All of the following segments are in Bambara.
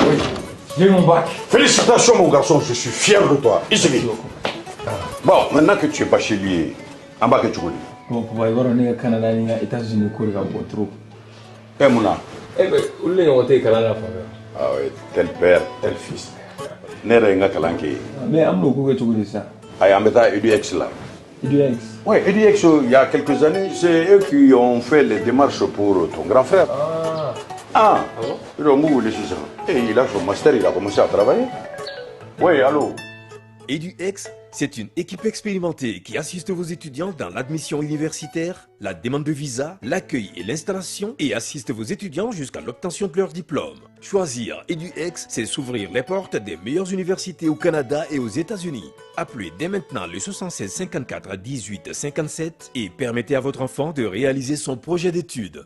Oui, j'ai eu mon bac. Félicitations, mon garçon, je suis fier de toi. Ici. Bon, maintenant que tu es bachelier, an b'a kɛ cogo di? Bon, papa, i b'a dɔn ne ka Canada ni n ka États-Unis ko de ka bon trop. E mun na? Eh ben, olu de ɲɔgɔn tɛ yen kalan na fan fɛ. Ah oui, tel père, tel fils. Ne yɛrɛ ye n ka kalan kɛ yen. Mais an bɛn'o ko kɛ cogo di sisan? Ayi, an bɛ taa EDUX la. EDUX. Oui, EDUX, il y a quelques années, c'est eux qui ont fait les démarches pour ton grand frère. Ah. Ah, Ah bon? Ils ont wele sisan. Et il a son master, il a commencé à travailler. Oui, allô? EduX, c'est une équipe expérimentée qui assiste vos étudiants dans l'admission universitaire, la demande de visa, l'accueil et l'installation et assiste vos étudiants jusqu'à l'obtention de leur diplôme. Choisir EduX, c'est s'ouvrir les portes des meilleures universités au Canada et aux États-Unis. Appelez dès maintenant le 76 54 18 57 et permettez à votre enfant de réaliser son projet d'études.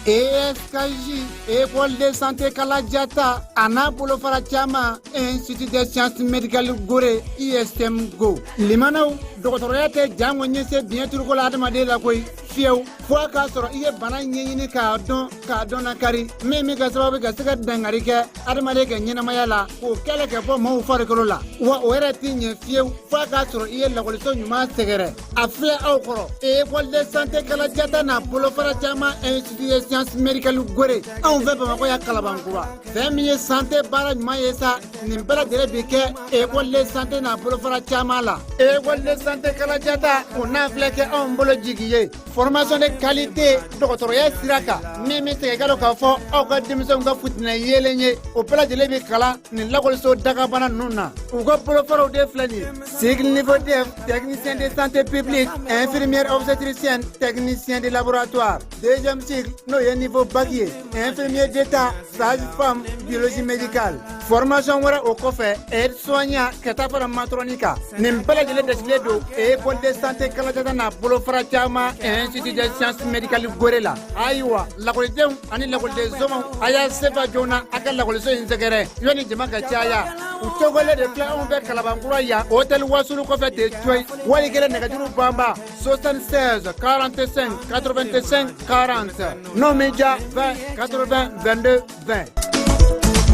ESKJ, École de santé Kaladiata, a n'a bolofara caman, Institut des sciences médicales Gore, ISM Go. Limanaw, dɔgɔtɔrɔya tɛ jango ɲɛse biɲɛ turuko la adamaden la koyi fiyewu, fo a k'a sɔrɔ i ye bana ɲɛɲini k'a dɔn, k'a dɔn nakari min bɛ kɛ sababu ka se ka dangari kɛ adamaden ka ɲɛnamaya la, k'o kɛlɛ ka bɔ maaw farikolo la. Wa o yɛrɛ tɛ ɲɛ fiyewu fo a k'a sɔrɔ i ye lakɔliso ɲuman sɛgɛrɛ. A filɛ aw kɔrɔ, École de santé Kaladiata n'a bolofara caman, Institut des sciences médicales Gore, anw fɛ Bamakɔ yan, Kalabankura. Fɛn min ye santé baara ɲuman ye sa, nin bɛɛ lajɛlen bi kɛ École de santé n'a bolofara caman la. École de santé Kaladiata, o n'a filɛ kɛ anw bolo jigi ye, formation de qualité dɔgɔtɔrɔya sira kan, min bɛ segin ka dɔn k'a fɔ aw ka denmisɛnw ka futinɛ yeelen ye, o bɛɛ lajɛlen bɛ kalan nin lakɔliso dagabana ninnu na. U ka bolofaraw de filɛ nin ye: cycle niveau DEF, technicien de santé publique, infirmière obstétricienne, technicien de laboratoire; deuxième cycle, n'o ye niveau bac ye, infirmier d'état, sage femme, biologie médicale. Formation wɛrɛ o kɔfɛ, aide soignant, ka taa fara matron kan. Nin bɛɛ lajɛlen dasigilen don École de santé Kaladiata n'a bolofara caman, Institut des sciences médicales Gore la. Ayiwa, lakɔlidenw ani lakɔliden somaw, a y'a sefa joona a ka lakɔliso in sɛgɛrɛ yanni jama ka caya. U tɔgɔlen de filɛ anw fɛ Kalabankura yan, hôtel Wasulu kɔfɛ ten coyi. Wali kelen nɛgɛjuru banba 76 45 85 40, n'o min ja 20 80 22 20.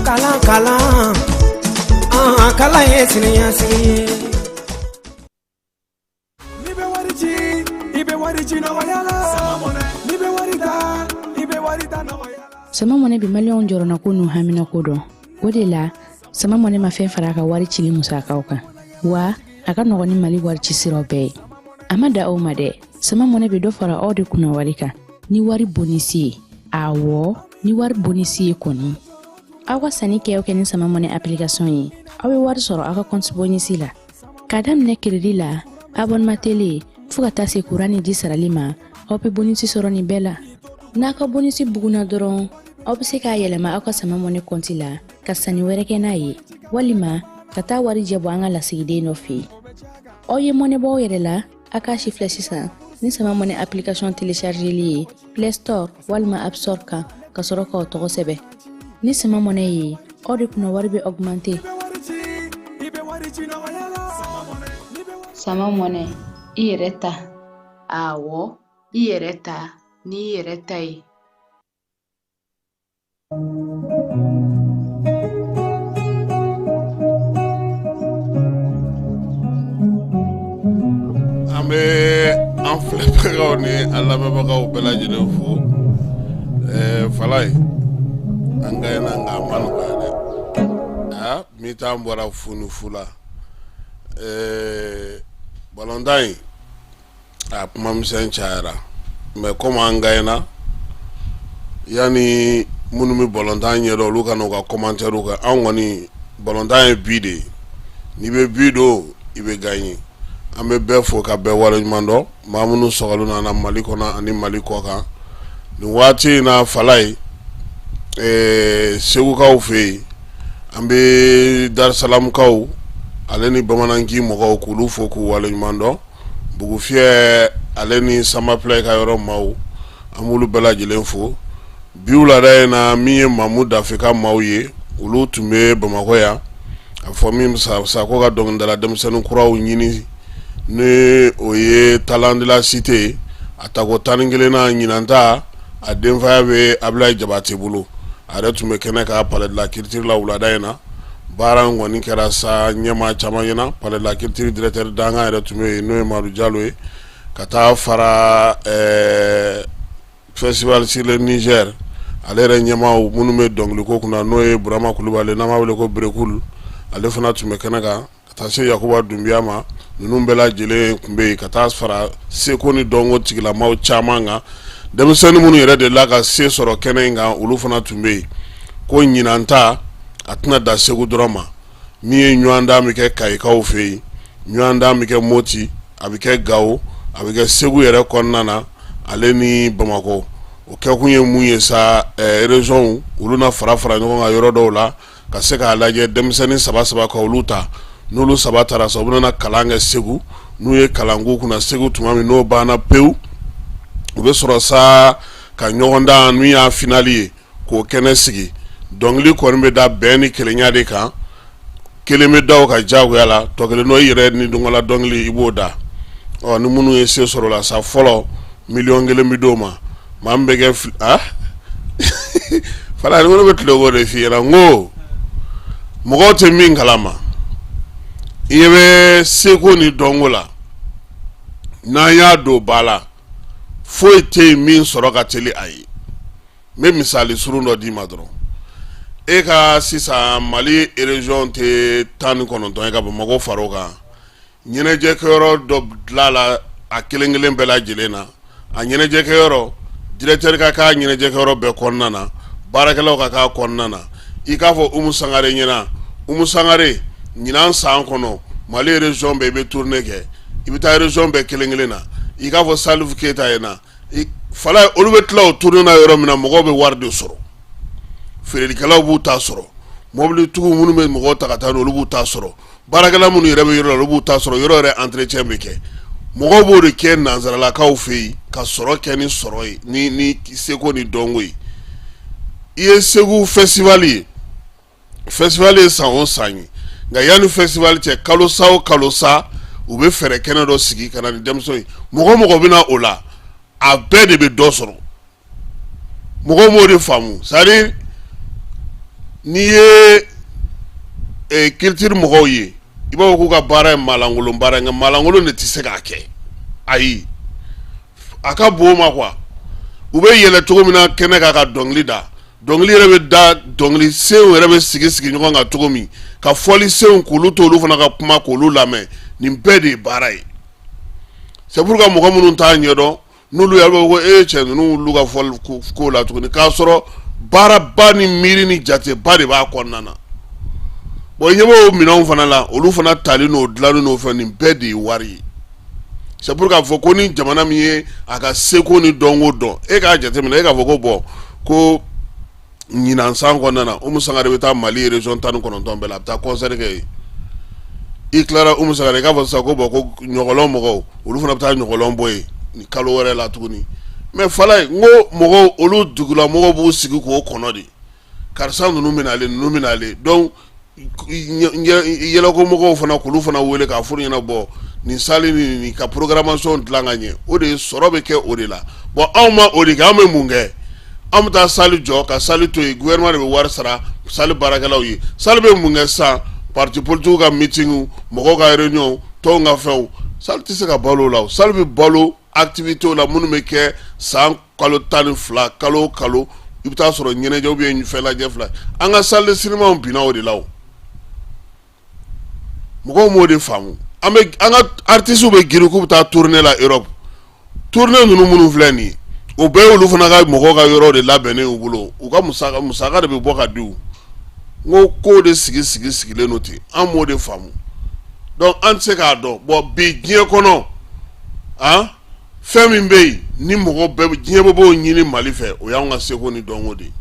Kalan, kalan, an kalan ye siniɲɛsigi ye. N'i bɛ wari ci, i bɛ wari ci nɔgɔya la. N'i bɛ wari ta, i bɛ wari ta nɔgɔya la. Sama Mɔnɛ bi maliyɛnw jɔrɔnako n'u haminako dɔn. O de la, Sama Mɔnɛ ma fɛn fara a ka wari cili musakaw kan, wa a ka nɔgɔn ni Mali wari ci siraw bɛɛ ye. A ma da aw ma dɛ, Sama Mɔnɛ bɛ dɔ fara aw de kunna wari kan ni wari bonisi ye. Awɔ, ni wari bonisi ye kɔni, aw ka sanni kɛ o kɛ ni Sama Mɔnɛ application ye, aw bɛ wari sɔrɔ aw ka compte bonisi la, k'a daminɛ crédit la, abonnement télé, fo ka taa se kuran ni ji sarali ma. Aw bɛ bonisi sɔrɔ nin bɛɛ la. N'a ka bonisi bugunna dɔrɔn, aw bɛ se k'a yɛlɛma aw ka Sama Mɔnɛ kɔnti la ka sanni wɛrɛ kɛ n'a ye, walima ka taa wari jɛ bɔ an ka lasigiden dɔ fɛ yen. Aw ye mɔnɛ bɔ aw yɛrɛ la. A k'a si filɛ sisan ni Sama Mɔnɛ application téléchargeli ye Play Store walima App Store kan, ka sɔrɔ k'aw tɔgɔ sɛbɛn. Ni Sama Mɔnɛ ye, aw de kunna wari bɛ augmenter. I bɛ wari ci nɔgɔya la. Sama Mɔnɛ, i yɛrɛ ta. Awɔ, i yɛrɛ ta n'i yɛrɛ ta ye. An bɛ an filɛbagaw ni an lamɛnbagaw bɛɛ lajɛlen fo. Falaye, an gagnera nka a ma nɔgɔya dɛ. Aa, mi-temps bɔra fu ni fu la. Balontan in, a kuma misɛn cayara, mais comme an gagnera, yanni minnu bɛ balontan ɲɛdɔn, olu ka n'u ka commentaire kɛ. An kɔni, balontan ye but de ye. N'i bɛ but don, i bɛ gagner. An bɛ bɛɛ fo ka bɛɛ waleɲuman dɔn, maa minnu sɔgɔlen nana Mali kɔnɔ ani Mali kɔ kan nin waati in na. Falaye, Segukaw fɛ yen, an bɛ Darisalamukaw ale ni Bamananki mɔgɔw, k'olu fo k'u waleɲuman dɔn. Bugufiyɛ ale ni Samapilɛ ka yɔrɔ maaw, an b'olu bɛɛ lajɛlen fo. Bi wulada in na, min ye Mamu Dafe ka maaw ye, olu tun bɛ Bamakɔ yan. A fɔ min Sako ka dɔnkilidala denmisɛnnin kuraw ɲini, ni o ye Talent de la Cité, a tako 11nan ɲinan ta, a denfaya bɛ Abulayi Jabate bolo. A yɛrɛ tun bɛ kɛnɛ kan palais de la culture la wulada in na. Baara in kɔni kɛra sa ɲɛmaa caman ɲɛna. Palais de la culture directeur dankan yɛrɛ tun bɛ yen, n'o ye Madu Jalo ye, ka taa fara festival sur le Niger ale yɛrɛ ɲɛmaaw minnu bɛ dɔnkiliko kunna, n'o ye Burama Kulubali, n'an b'a wele ko Berekulu, ale fana tun bɛ kɛnɛ kan, ka taa se Yakuba Dunbiya ma. Ninnu bɛɛ lajɛlen tun bɛ yen, ka taa fara seko ni dɔnko tigilamaw caman kan. Denmisɛnnin minnu yɛrɛ delila ka se sɔrɔ kɛnɛ in kan, olu fana tun bɛ yen. Ko ɲinan ta, a tɛna dan Segu dɔrɔn ma. Min ye ɲɔgɔndan bɛ kɛ Kayikaw fɛ yen, ɲɔgɔndan bɛ kɛ Moti, a bɛ kɛ Gawo, a bɛ kɛ Segu yɛrɛ kɔnɔna na, ale ni Bamakɔ. O kɛkun ye mun ye sa? Région olu na fara fara ɲɔgɔn kan yɔrɔ dɔw la, ka se k'a lajɛ denmisɛnnin saba saba ka olu ta. N'olu saba taara sa, u bɛna kalan kɛ Segu. N'u ye kalan k'u kunna Segu tuma min, n'o banna pewu, u bɛ sɔrɔ sa ka ɲɔgɔndan min y'a finale ye, k'o kɛnɛ sigi. Dɔnkili kɔni bɛ da bɛn ni kelenya de kan. Kelen bɛ da o kan jagoya la, tɔ kelen n'o yɛrɛ ni dɔnkala dɔnkili, i b'o da. Ɔ ni minnu ye se sɔrɔ la sa, fɔlɔ, miliyɔn 1 bɛ d'o ma. Maa min bɛ kɛ a fala ni bɛ tile de f'i ɲɛna, n ko mɔgɔw tɛ min kalama, i ɲɛ bɛ seko ni dɔnko la, n'an y'a don ba la, foyi tɛ yen min sɔrɔ ka teli a ye. N bɛ misali surun dɔ d'i ma dɔrɔn. E ka sisan Mali région tɛ 19 ye, ka Bamakɔ fara o kan. Ɲɛnajɛkɛyɔrɔ dɔ dilan la a kelen kelen bɛɛ lajɛlen na. A ɲɛnajɛkɛyɔrɔ, directeur ka k'a ɲɛnajɛkɛyɔrɔ bɛɛ kɔnɔna na, baarakɛlaw ka k'a kɔnɔna na. I k'a fɔ Umu Sangare ɲɛna: Umu Sangare, ɲinan san kɔnɔ, Mali région bɛɛ, i bɛ tournée kɛ, i bɛ taa région bɛɛ kelen kelen na. I k'a fɔ Salifu Keyita ɲɛna fala, olu bɛ tila o tournée na yɔrɔ min na, mɔgɔw bɛ wari de sɔrɔ. Feerelikɛlaw b'u ta sɔrɔ, mobilitigiw minnu bɛ mɔgɔw ta ka taa, olu b'u ta sɔrɔ, baarakɛla minnu yɛrɛ bɛ yɔrɔ la, olu b'u ta sɔrɔ. Yɔrɔ yɛrɛ entretien bɛ kɛ. Mɔgɔw b'o de kɛ nansaralakaw fɛ yen, ka sɔrɔ kɛ ni sɔrɔ ye, ni seko ni dɔnko ye. I ye Segu festival ye, festival ye san o san ye. Nka yanni festival cɛ, kalo sa o kalo sa, u bɛ fɛɛrɛ kɛnɛ dɔ sigi ka na ni denmisɛnw ye. Mɔgɔ mɔgɔ bɛ na o la, a bɛɛ de bɛ dɔ sɔrɔ. Mɔgɔw m'o de faamu. C'est à dire, n'i ye culture mɔgɔw ye, i b'a fɔ k'u ka baara ye maalankolon baara ye, nka maalankolon de tɛ se k'a kɛ. Ayi, a ka bon o ma quoi. U bɛ yɛlɛ cogo min na kɛnɛ kan ka dɔnkili da, dɔnkili yɛrɛ bɛ da, dɔnkili senw yɛrɛ bɛ sigi sigi ɲɔgɔn kan cogo min, ka fɔli senw k'olu to, olu fana ka kuma k'olu lamɛn, nin bɛɛ de ye baara ye. C'est pourquoi mɔgɔ minnu t'a ɲɛdɔn, n'olu yɛrɛ b'a fɔ ko e cɛ ninnu wulila ka fɔli ko la tuguni, k'a sɔrɔ baaraba ni miiri ni jateba de b'a kɔnɔna na. Bon, i ɲɛ b'o minɛnw fana la, olu fana tali n'o dilanni n'o fɛn, nin bɛɛ de ye wari ye. C'est pour k'a fɔ ko ni jamana min ye a ka seko ni dɔnko dɔn, e k'a jateminɛ, e k'a fɔ ko bon, ko ɲinan san kɔnɔna na, Umu Sangare bɛ taa Mali région 19 bɛɛ la, a bɛ taa concert kɛ yen. I tilara Umu Sangare, i k'a fɔ sisan ko bon, ko ɲɔgɔlɔn mɔgɔw, olu fana bɛ taa ɲɔgɔlɔn bɔ yen nin kalo wɛrɛ la tuguni. Mais fala, n ko mɔgɔw, olu dugulamɔgɔw b'u sigi k'o kɔnɔ de: karisa ninnu bɛ nalen, ninnu bɛ nalen. Donc yɛlɛko mɔgɔw fana, k'olu fana wele k'a f'u ɲɛna, bɔ nin salle ni nin ka programmation dilan ka ɲɛ. O de ye sɔrɔ bɛ kɛ o de la. Bon, anw ma o de kɛ. An bɛ mun kɛ? An bɛ taa salle jɔ ka salle to yen, gouvernement de bɛ wari sara salle baarakɛlaw ye. Salle bɛ mun kɛ sisan? Parti politique ka meeting, mɔgɔw ka réunion, tɔnw ka fɛnw. Salle tɛ se ka balo o la. O salle bɛ balo activité la minnu bɛ kɛ san kalo 12, kalo o kalo, i bɛ taa sɔrɔ ɲɛnajɛ ou bien fɛn lajɛ fila. An ka salle de cinéma binna o de la. O mɔgɔw m'o de faamu. An bɛ an ka artistes bɛ girin k'u bɛ taa tournée la Europe. Tournée ninnu minnu filɛ nin ye, o bɛɛ y'olu fana ka mɔgɔw ka yɔrɔ de labɛnnen y'u bolo. U ka musaka de bɛ bɔ ka di u. N ko kow de sigi sigi sigilen don ten, an m'o de faamu. Donc an tɛ se k'a dɔn. Bon, bi diɲɛ kɔnɔ, han, fɛn min bɛ yen ni mɔgɔ bɛɛ diɲɛ bɛɛ b'o ɲini Mali fɛ, o y'anw ka seko ni dɔnko de ye.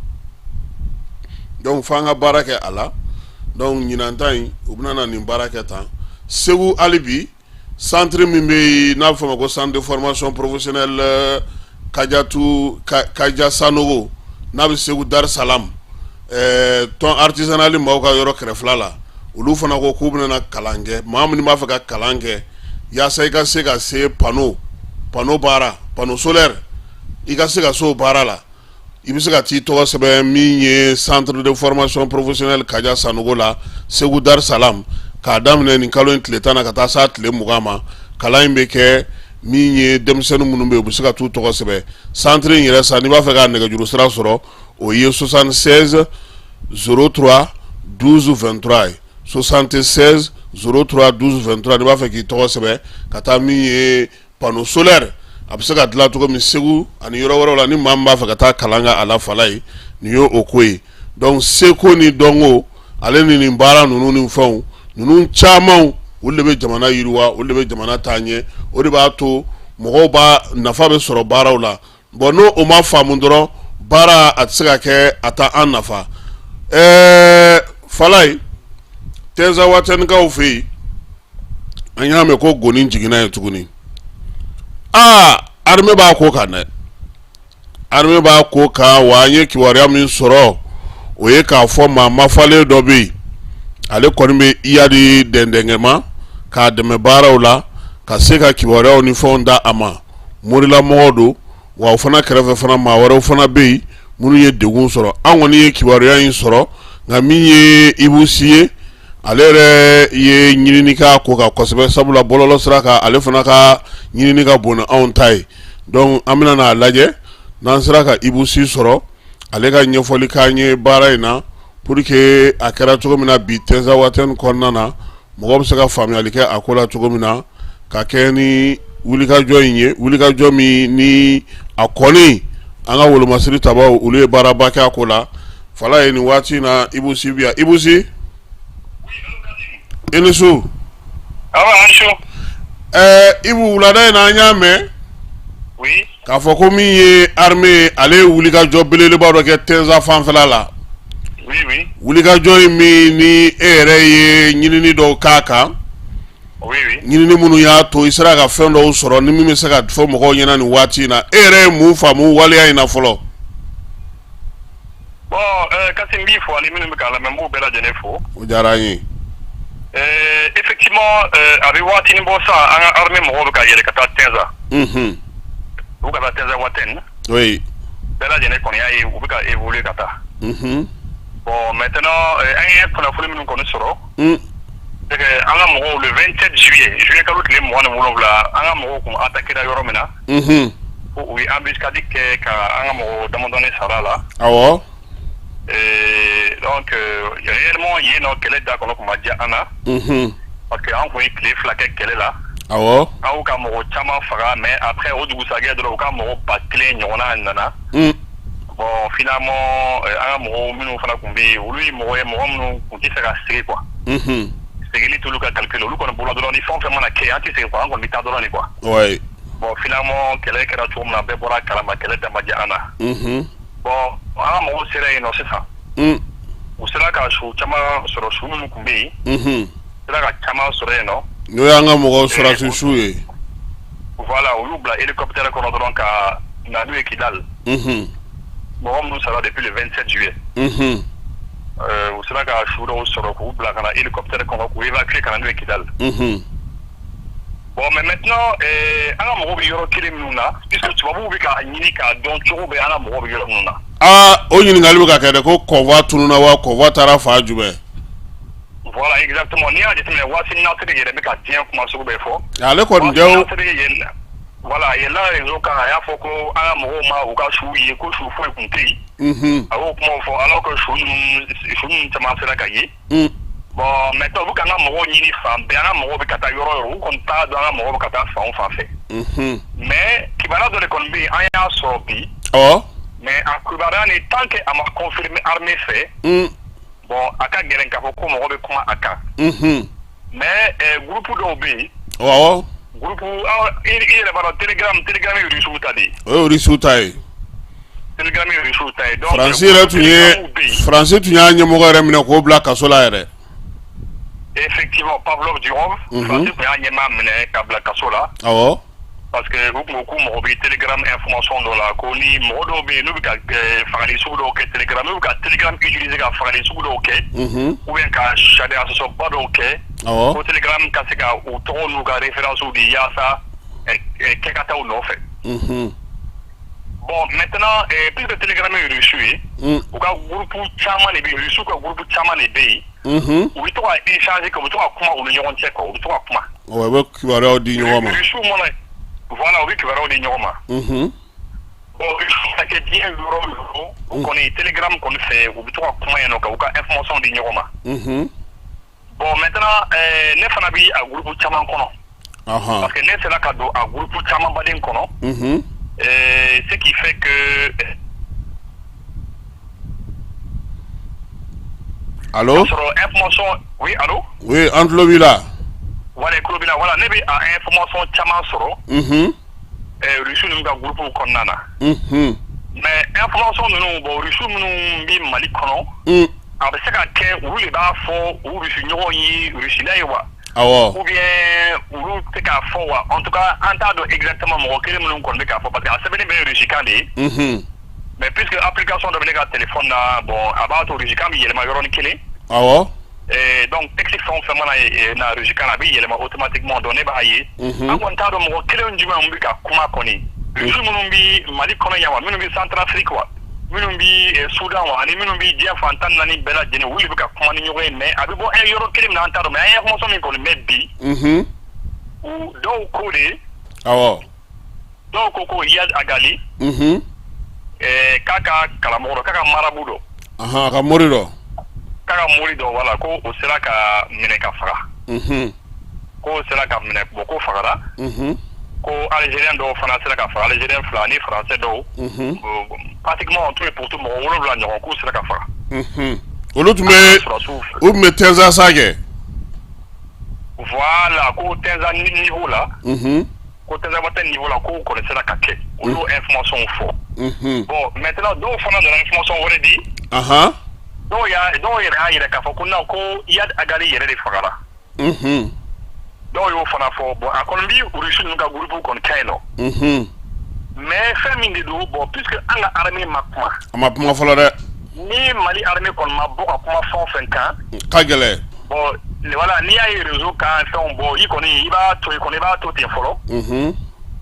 Donc f'an ka baara kɛ a la. Donc ɲinan ta in, u bɛna na nin baara kɛ tan Segu. Hali bi, centre min bɛ yen n'a bɛ fɔ o ma ko centre de formation professionnelle Kajatu Kaja Sanogo, n'a bɛ Segu Dar Salam, tɔn artisanal maaw ka yɔrɔ kɛrɛfɛla la, olu fana ko k'u bɛna kalan kɛ. Maa minnu b'a fɛ ka kalan kɛ yaasa i ka se ka se panneau baara, panneau solaire, i ka se ka se o baara la. I bɛ se ka t'i tɔgɔ sɛbɛn min ye centre de formation professionnelle Kaja Sanogo la Segu Dar Salam k'a daminɛ nin kalo in tile 10 na ka taa s'a tile 20 ma. Kalan in bɛ kɛ min ye, denmisɛnnin minnu bɛ yen, u bɛ se ka t'u tɔgɔ sɛbɛn centre in yɛrɛ sa. N'i b'a fɛ k'a nɛgɛjuru sira sɔrɔ, o ye 76 03 12 23 ye, 76 03 12 23. N'i b'a fɛ k'i tɔgɔ sɛbɛn ka taa min ye panneau solaire, a bɛ se ka dilan cogo min Segu ani yɔrɔ wɛrɛw la, ni maa min b'a fɛ ka taa kalan kɛ a la, Falaye, nin ye o ko ye. Donc seko ni dɔnko, ale ni nin baara ninnu ni fɛnw ninnu caman, olu de bɛ jamana yiriwa, olu de bɛ jamana taa ɲɛ, o de b'a to mɔgɔw b'a nafa bɛ sɔrɔ baaraw la. Bon, n'o o ma faamu dɔrɔn, baara a tɛ se ka kɛ a taa an nafa. Falaye, Tinzawatɛnikaw fɛ yen, an y'a mɛn ko goni jiginna yen tuguni. Aa, armée b'a ko kan dɛ, armée b'a ko kan wa. An ye kibaruya min sɔrɔ, o ye k'a fɔ maa mafalen dɔ bɛ yen, ale kɔni bɛ Iyadi dɛndɛnkɛma k'a dɛmɛ baaraw la, ka se ka kibaruyaw ni fɛnw da a ma. Morilamɔgɔ don wa. O fana kɛrɛfɛ fana, maa wɛrɛw fana bɛ yen minnu ye degun sɔrɔ. An kɔni ye kibaruya in sɔrɔ, nka min ye Ibu Si ye, ale yɛrɛ ye ɲinini k'a ko kan kosɛbɛ, sabula bɔlɔlɔ sira kan, ale fana ka ɲinini ka bon ni anw ta ye. Donc an bɛna n'a lajɛ n'an sera ka Ibu Si sɔrɔ, ale ka ɲɛfɔli k'an ye baara in na, pour que a kɛra cogo min na bi Tinzawatɛni kɔnɔna na, mɔgɔ bɛ se ka faamuyali kɛ a ko la cogo min na, ka kɛ ni wulikajɔ in ye, wulikajɔ min ni a kɔni an ka wolomasiri tabaw, olu ye baaraba kɛ a ko la. Falaye, nin waati in na, Ibu Si bi yan. Ibu Si, i ni su. Ibu, wulada in na, an y'a mɛn k'a fɔ ko min ye armée, ale ye wulikajɔ belebeleba dɔ kɛ Tɛnza fanfɛla la. Wulikajɔ in min ni e yɛrɛ ye ɲinini dɔw k'a kan, ɲinini minnu y'a to i sera ka fɛn dɔw sɔrɔ ni min bɛ se ka fɔ mɔgɔw ɲɛna nin waati in na, e yɛrɛ ye mun faamu waleya in na fɔlɔ? Bon, Kasim, n b'i fo, ani minnu bɛ k'a lamɛn, n b'u bɛɛ lajɛlen fo. O diyara an ye. Effectivement, a bɛ waatinin bɔ sisan, an ka armée mɔgɔw bɛ ka yɛlɛ ka taa Tɛnza. U ka taa Tinzawatène. Bɛɛ lajɛlen kɔni y'a ye u bɛ ka évoluer ka taa. Bon, maintenant, an ye kunnafoni minnu kɔni sɔrɔ. C'est que an ka mɔgɔw, le 27 juillet, juillet kalo tile 27, an ka mɔgɔw kun attaqué ra yɔrɔ min na. Ko u ye embuscade kɛ ka an ka mɔgɔ damadɔni sara la. Donc réellement, yen nɔ, kɛlɛ da kɔnɔ kun ma diya an na. Parce que an kun ye tile 2 kɛ kɛlɛ la. An y'u ka mɔgɔ caman faga, mais après o dugusajɛ dɔrɔn, u ka mɔgɔ 1000 ɲɔgɔnna nana. Bon, finalement, an ka mɔgɔw minnu fana kun bɛ yen, olu ye mɔgɔ ye, mɔgɔ minnu kun tɛ fɛ ka segin quoi. Segili t'olu ka calcul, olu kɔni bolo dɔrɔn, ni fɛn o fɛn mana kɛ, an tɛ segin quoi, an kɔni bɛ taa dɔrɔn de quoi. Bon, finalement, kɛlɛ kɛra cogo min na, bɛɛ bɔra a kalama, kɛlɛ da ma diya an na. Bon, an ka mɔgɔw sera yen nɔ sisan. U sera ka su caman sɔrɔ, su minnu tun bɛ yen. Sera ka caman sɔrɔ yen nɔ. N'o y'an ka mɔgɔw sɔrɔdasi su ye. Voilà, u y'u bila hélicoptère kɔnɔ dɔrɔn ka na n'u ye Kidal. Mɔgɔ minnu sara depuis le 27 juillet. U sera ka su dɔw sɔrɔ k'u bila ka na hélicoptère kɔnɔ, k'u évacuer ka na n'u ye Kidal. Bon, mais maintenant, an ka mɔgɔw bɛ yɔrɔ kelen minnu na, puisque tubabuw bɛ k'a ɲini k'a dɔn cogo bɛ an ka mɔgɔw bɛ yɔrɔ minnu na. Aa, o ɲininkali bɛ ka kɛ dɛ, ko convoi tununna wa, convoi taara fan jumɛn? Voilà, exactement. N'i y'a jateminɛ, Wassim Nasr yɛrɛ bɛ ka diɲɛ kuma sugu bɛɛ fɔ. Ale kɔni jɛ. Voilà, a yɛlɛla réseau kan, a y'a fɔ ko an ka mɔgɔw ma u ka suw ye, ko su foyi tun tɛ yen. A y'o kumaw fɔ alors que su ninnu caman sera ka ye. Bon, maintenant, u bɛ k'an ka mɔgɔw ɲini fan bɛɛ, an ka mɔgɔw bɛ ka taa yɔrɔ o yɔrɔ, u kɔni t'a dɔn an ka mɔgɔw bɛ ka taa fan o fan fɛ. Mais kibaruya dɔ de kɔni bɛ yen, an y'a sɔrɔ bi. Mais a kibaruya nin, tant que a ma confirmer armée fɛ. Bon, a ka gɛlɛn k'a fɔ ko mɔgɔ bɛ kuma a kan. Mais groupe dɔw bɛ yen. Groupe, i yɛrɛ b'a dɔn, Telegram ye Russiw ta de ye. O ye Russiw ta ye. Telegram ye Russiw ta ye. Donc Faransi yɛrɛ tun ye, Faransi tun y'a ɲɛmɔgɔ yɛrɛ minɛ k'o bila kaso la yɛrɛ. Effectivement, Pavel Durov, Faransi tun y'a ɲɛmaa minɛ ka bila kaso la. Parce que u tun ko k'u mago bɛ Telegram information dɔ la, ko ni mɔgɔ dɔw bɛ yen n'u bɛ ka fagali sugu dɔw kɛ Telegram, n'u bɛ ka Telegram utiliser ka fagali sugu dɔw kɛ. Ou bien ka sariya sɔsɔba dɔw kɛ. Ko Telegram ka se ka u tɔgɔ n'u ka référence di yaasa kɛ ka taa u nɔfɛ. Bon, maintenant, puisque Telegram ye russe ye, u ka groupe caman de bɛ yen, russe ka groupe caman de bɛ yen. U bɛ to ka échanger kɛ, u bɛ to ka kuma u ni ɲɔgɔn cɛ quoi, u bɛ to ka kuma. U bɛ kibaruyaw di ɲɔgɔn ma. Russe mana, voilà, u bɛ kibaruyaw di ɲɔgɔn ma. Bon, ka kɛ diɲɛ yɔrɔ o yɔrɔ, u kɔni Telegram kɔni fɛ, u bɛ to ka kuma yen nɔ, ka u ka information di ɲɔgɔn ma. Bon, maintenant, ne fana bɛ a groupe caman kɔnɔ. Parce que ne sera ka don a groupe caman baden kɔnɔ. Ce qui fait que Allo? Sɔrɔ information, oui, allo? Oui, an tulo b'i la. Voilà, tulo b'i la, voilà, ne bɛ a information caman sɔrɔ. Russe ninnu ka groupe kɔnɔna na. Mais information ninnu, bon, russe minnu bɛ Mali kɔnɔ. A bɛ se ka kɛ olu de b'a fɔ u russe ɲɔgɔn ye Russie la ye wa? Awɔ. Ou bien olu tɛ k'a fɔ wa? En tout cas, an t'a dɔn exactement mɔgɔ kelen minnu kɔni bɛ k'a fɔ, parce que a sɛbɛnni bɛɛ ye russe kan de ye. Mais puisque application dɔ bɛ ne ka téléphone na, bon, a b'a to russe kan bɛ yɛlɛma yɔrɔnin kelen. Donc texte fɛn o fɛn mana na russe kan na, a bɛ yɛlɛma automatiquement, donc ne b'a ye. An kɔni t'a dɔn mɔgɔ kelen jumɛn bɛ ka kuma kɔni. Russe minnu bɛ Mali kɔnɔ yan wa, minnu bɛ Centrafrique wa, minnu bɛ Soudan wa, ani minnu bɛ diɲɛ fan 14 bɛɛ lajɛlen, olu de bɛ ka kuma ni ɲɔgɔn ye, mais a bɛ bɔ yɔrɔ kelen min na, an t'a dɔn, mais an ye information min kɔni mɛn bi. Dɔw ko de. Dɔw ko ko Iyad Ag Ghali. K'a ka karamɔgɔ dɔ, k'a ka marabu dɔ. A ka mori dɔ. K'a ka mori dɔ, voilà, ko o sera ka minɛ ka faga. K'o sera ka minɛ, bon, ko fagara. Ko Algérien dɔw fana sera ka faga, Algérien fila ani Français dɔw. Pratiquement en tout et pour tout, mɔgɔ 7 ɲɔgɔn k'u sera ka faga. Olu tun bɛ, u tun bɛ Tɛnzasa kɛ. Voilà, ko Tɛnza niveau la. Ko Tɛnzawatɛ niveau la, k'o kɔni sera ka kɛ. Olu y'o information fɔ. Bon, maintenant, dɔw fana nana information wɛrɛ di. Dɔw y'a dɔw yɛrɛ y'a yɛrɛ k'a fɔ ko non, ko Iyad Ag Ghali yɛrɛ de fagara. Dɔw y'o fana fɔ. Bon, a kɔni bi Russe ninnu ka groupe kɔni ka yen nɔ. Mais fɛn min de don, bon, puisque an ka armée ma kuma. A ma kuma fɔlɔ dɛ. Ni Mali armée kɔni ma bɔ ka kuma fɛn o fɛn kan. Ka gɛlɛn. Bon, voilà, n'i y'a ye réseau kan fɛnw bɔ, i kɔni i b'a to i kɔni i b'a to ten fɔlɔ.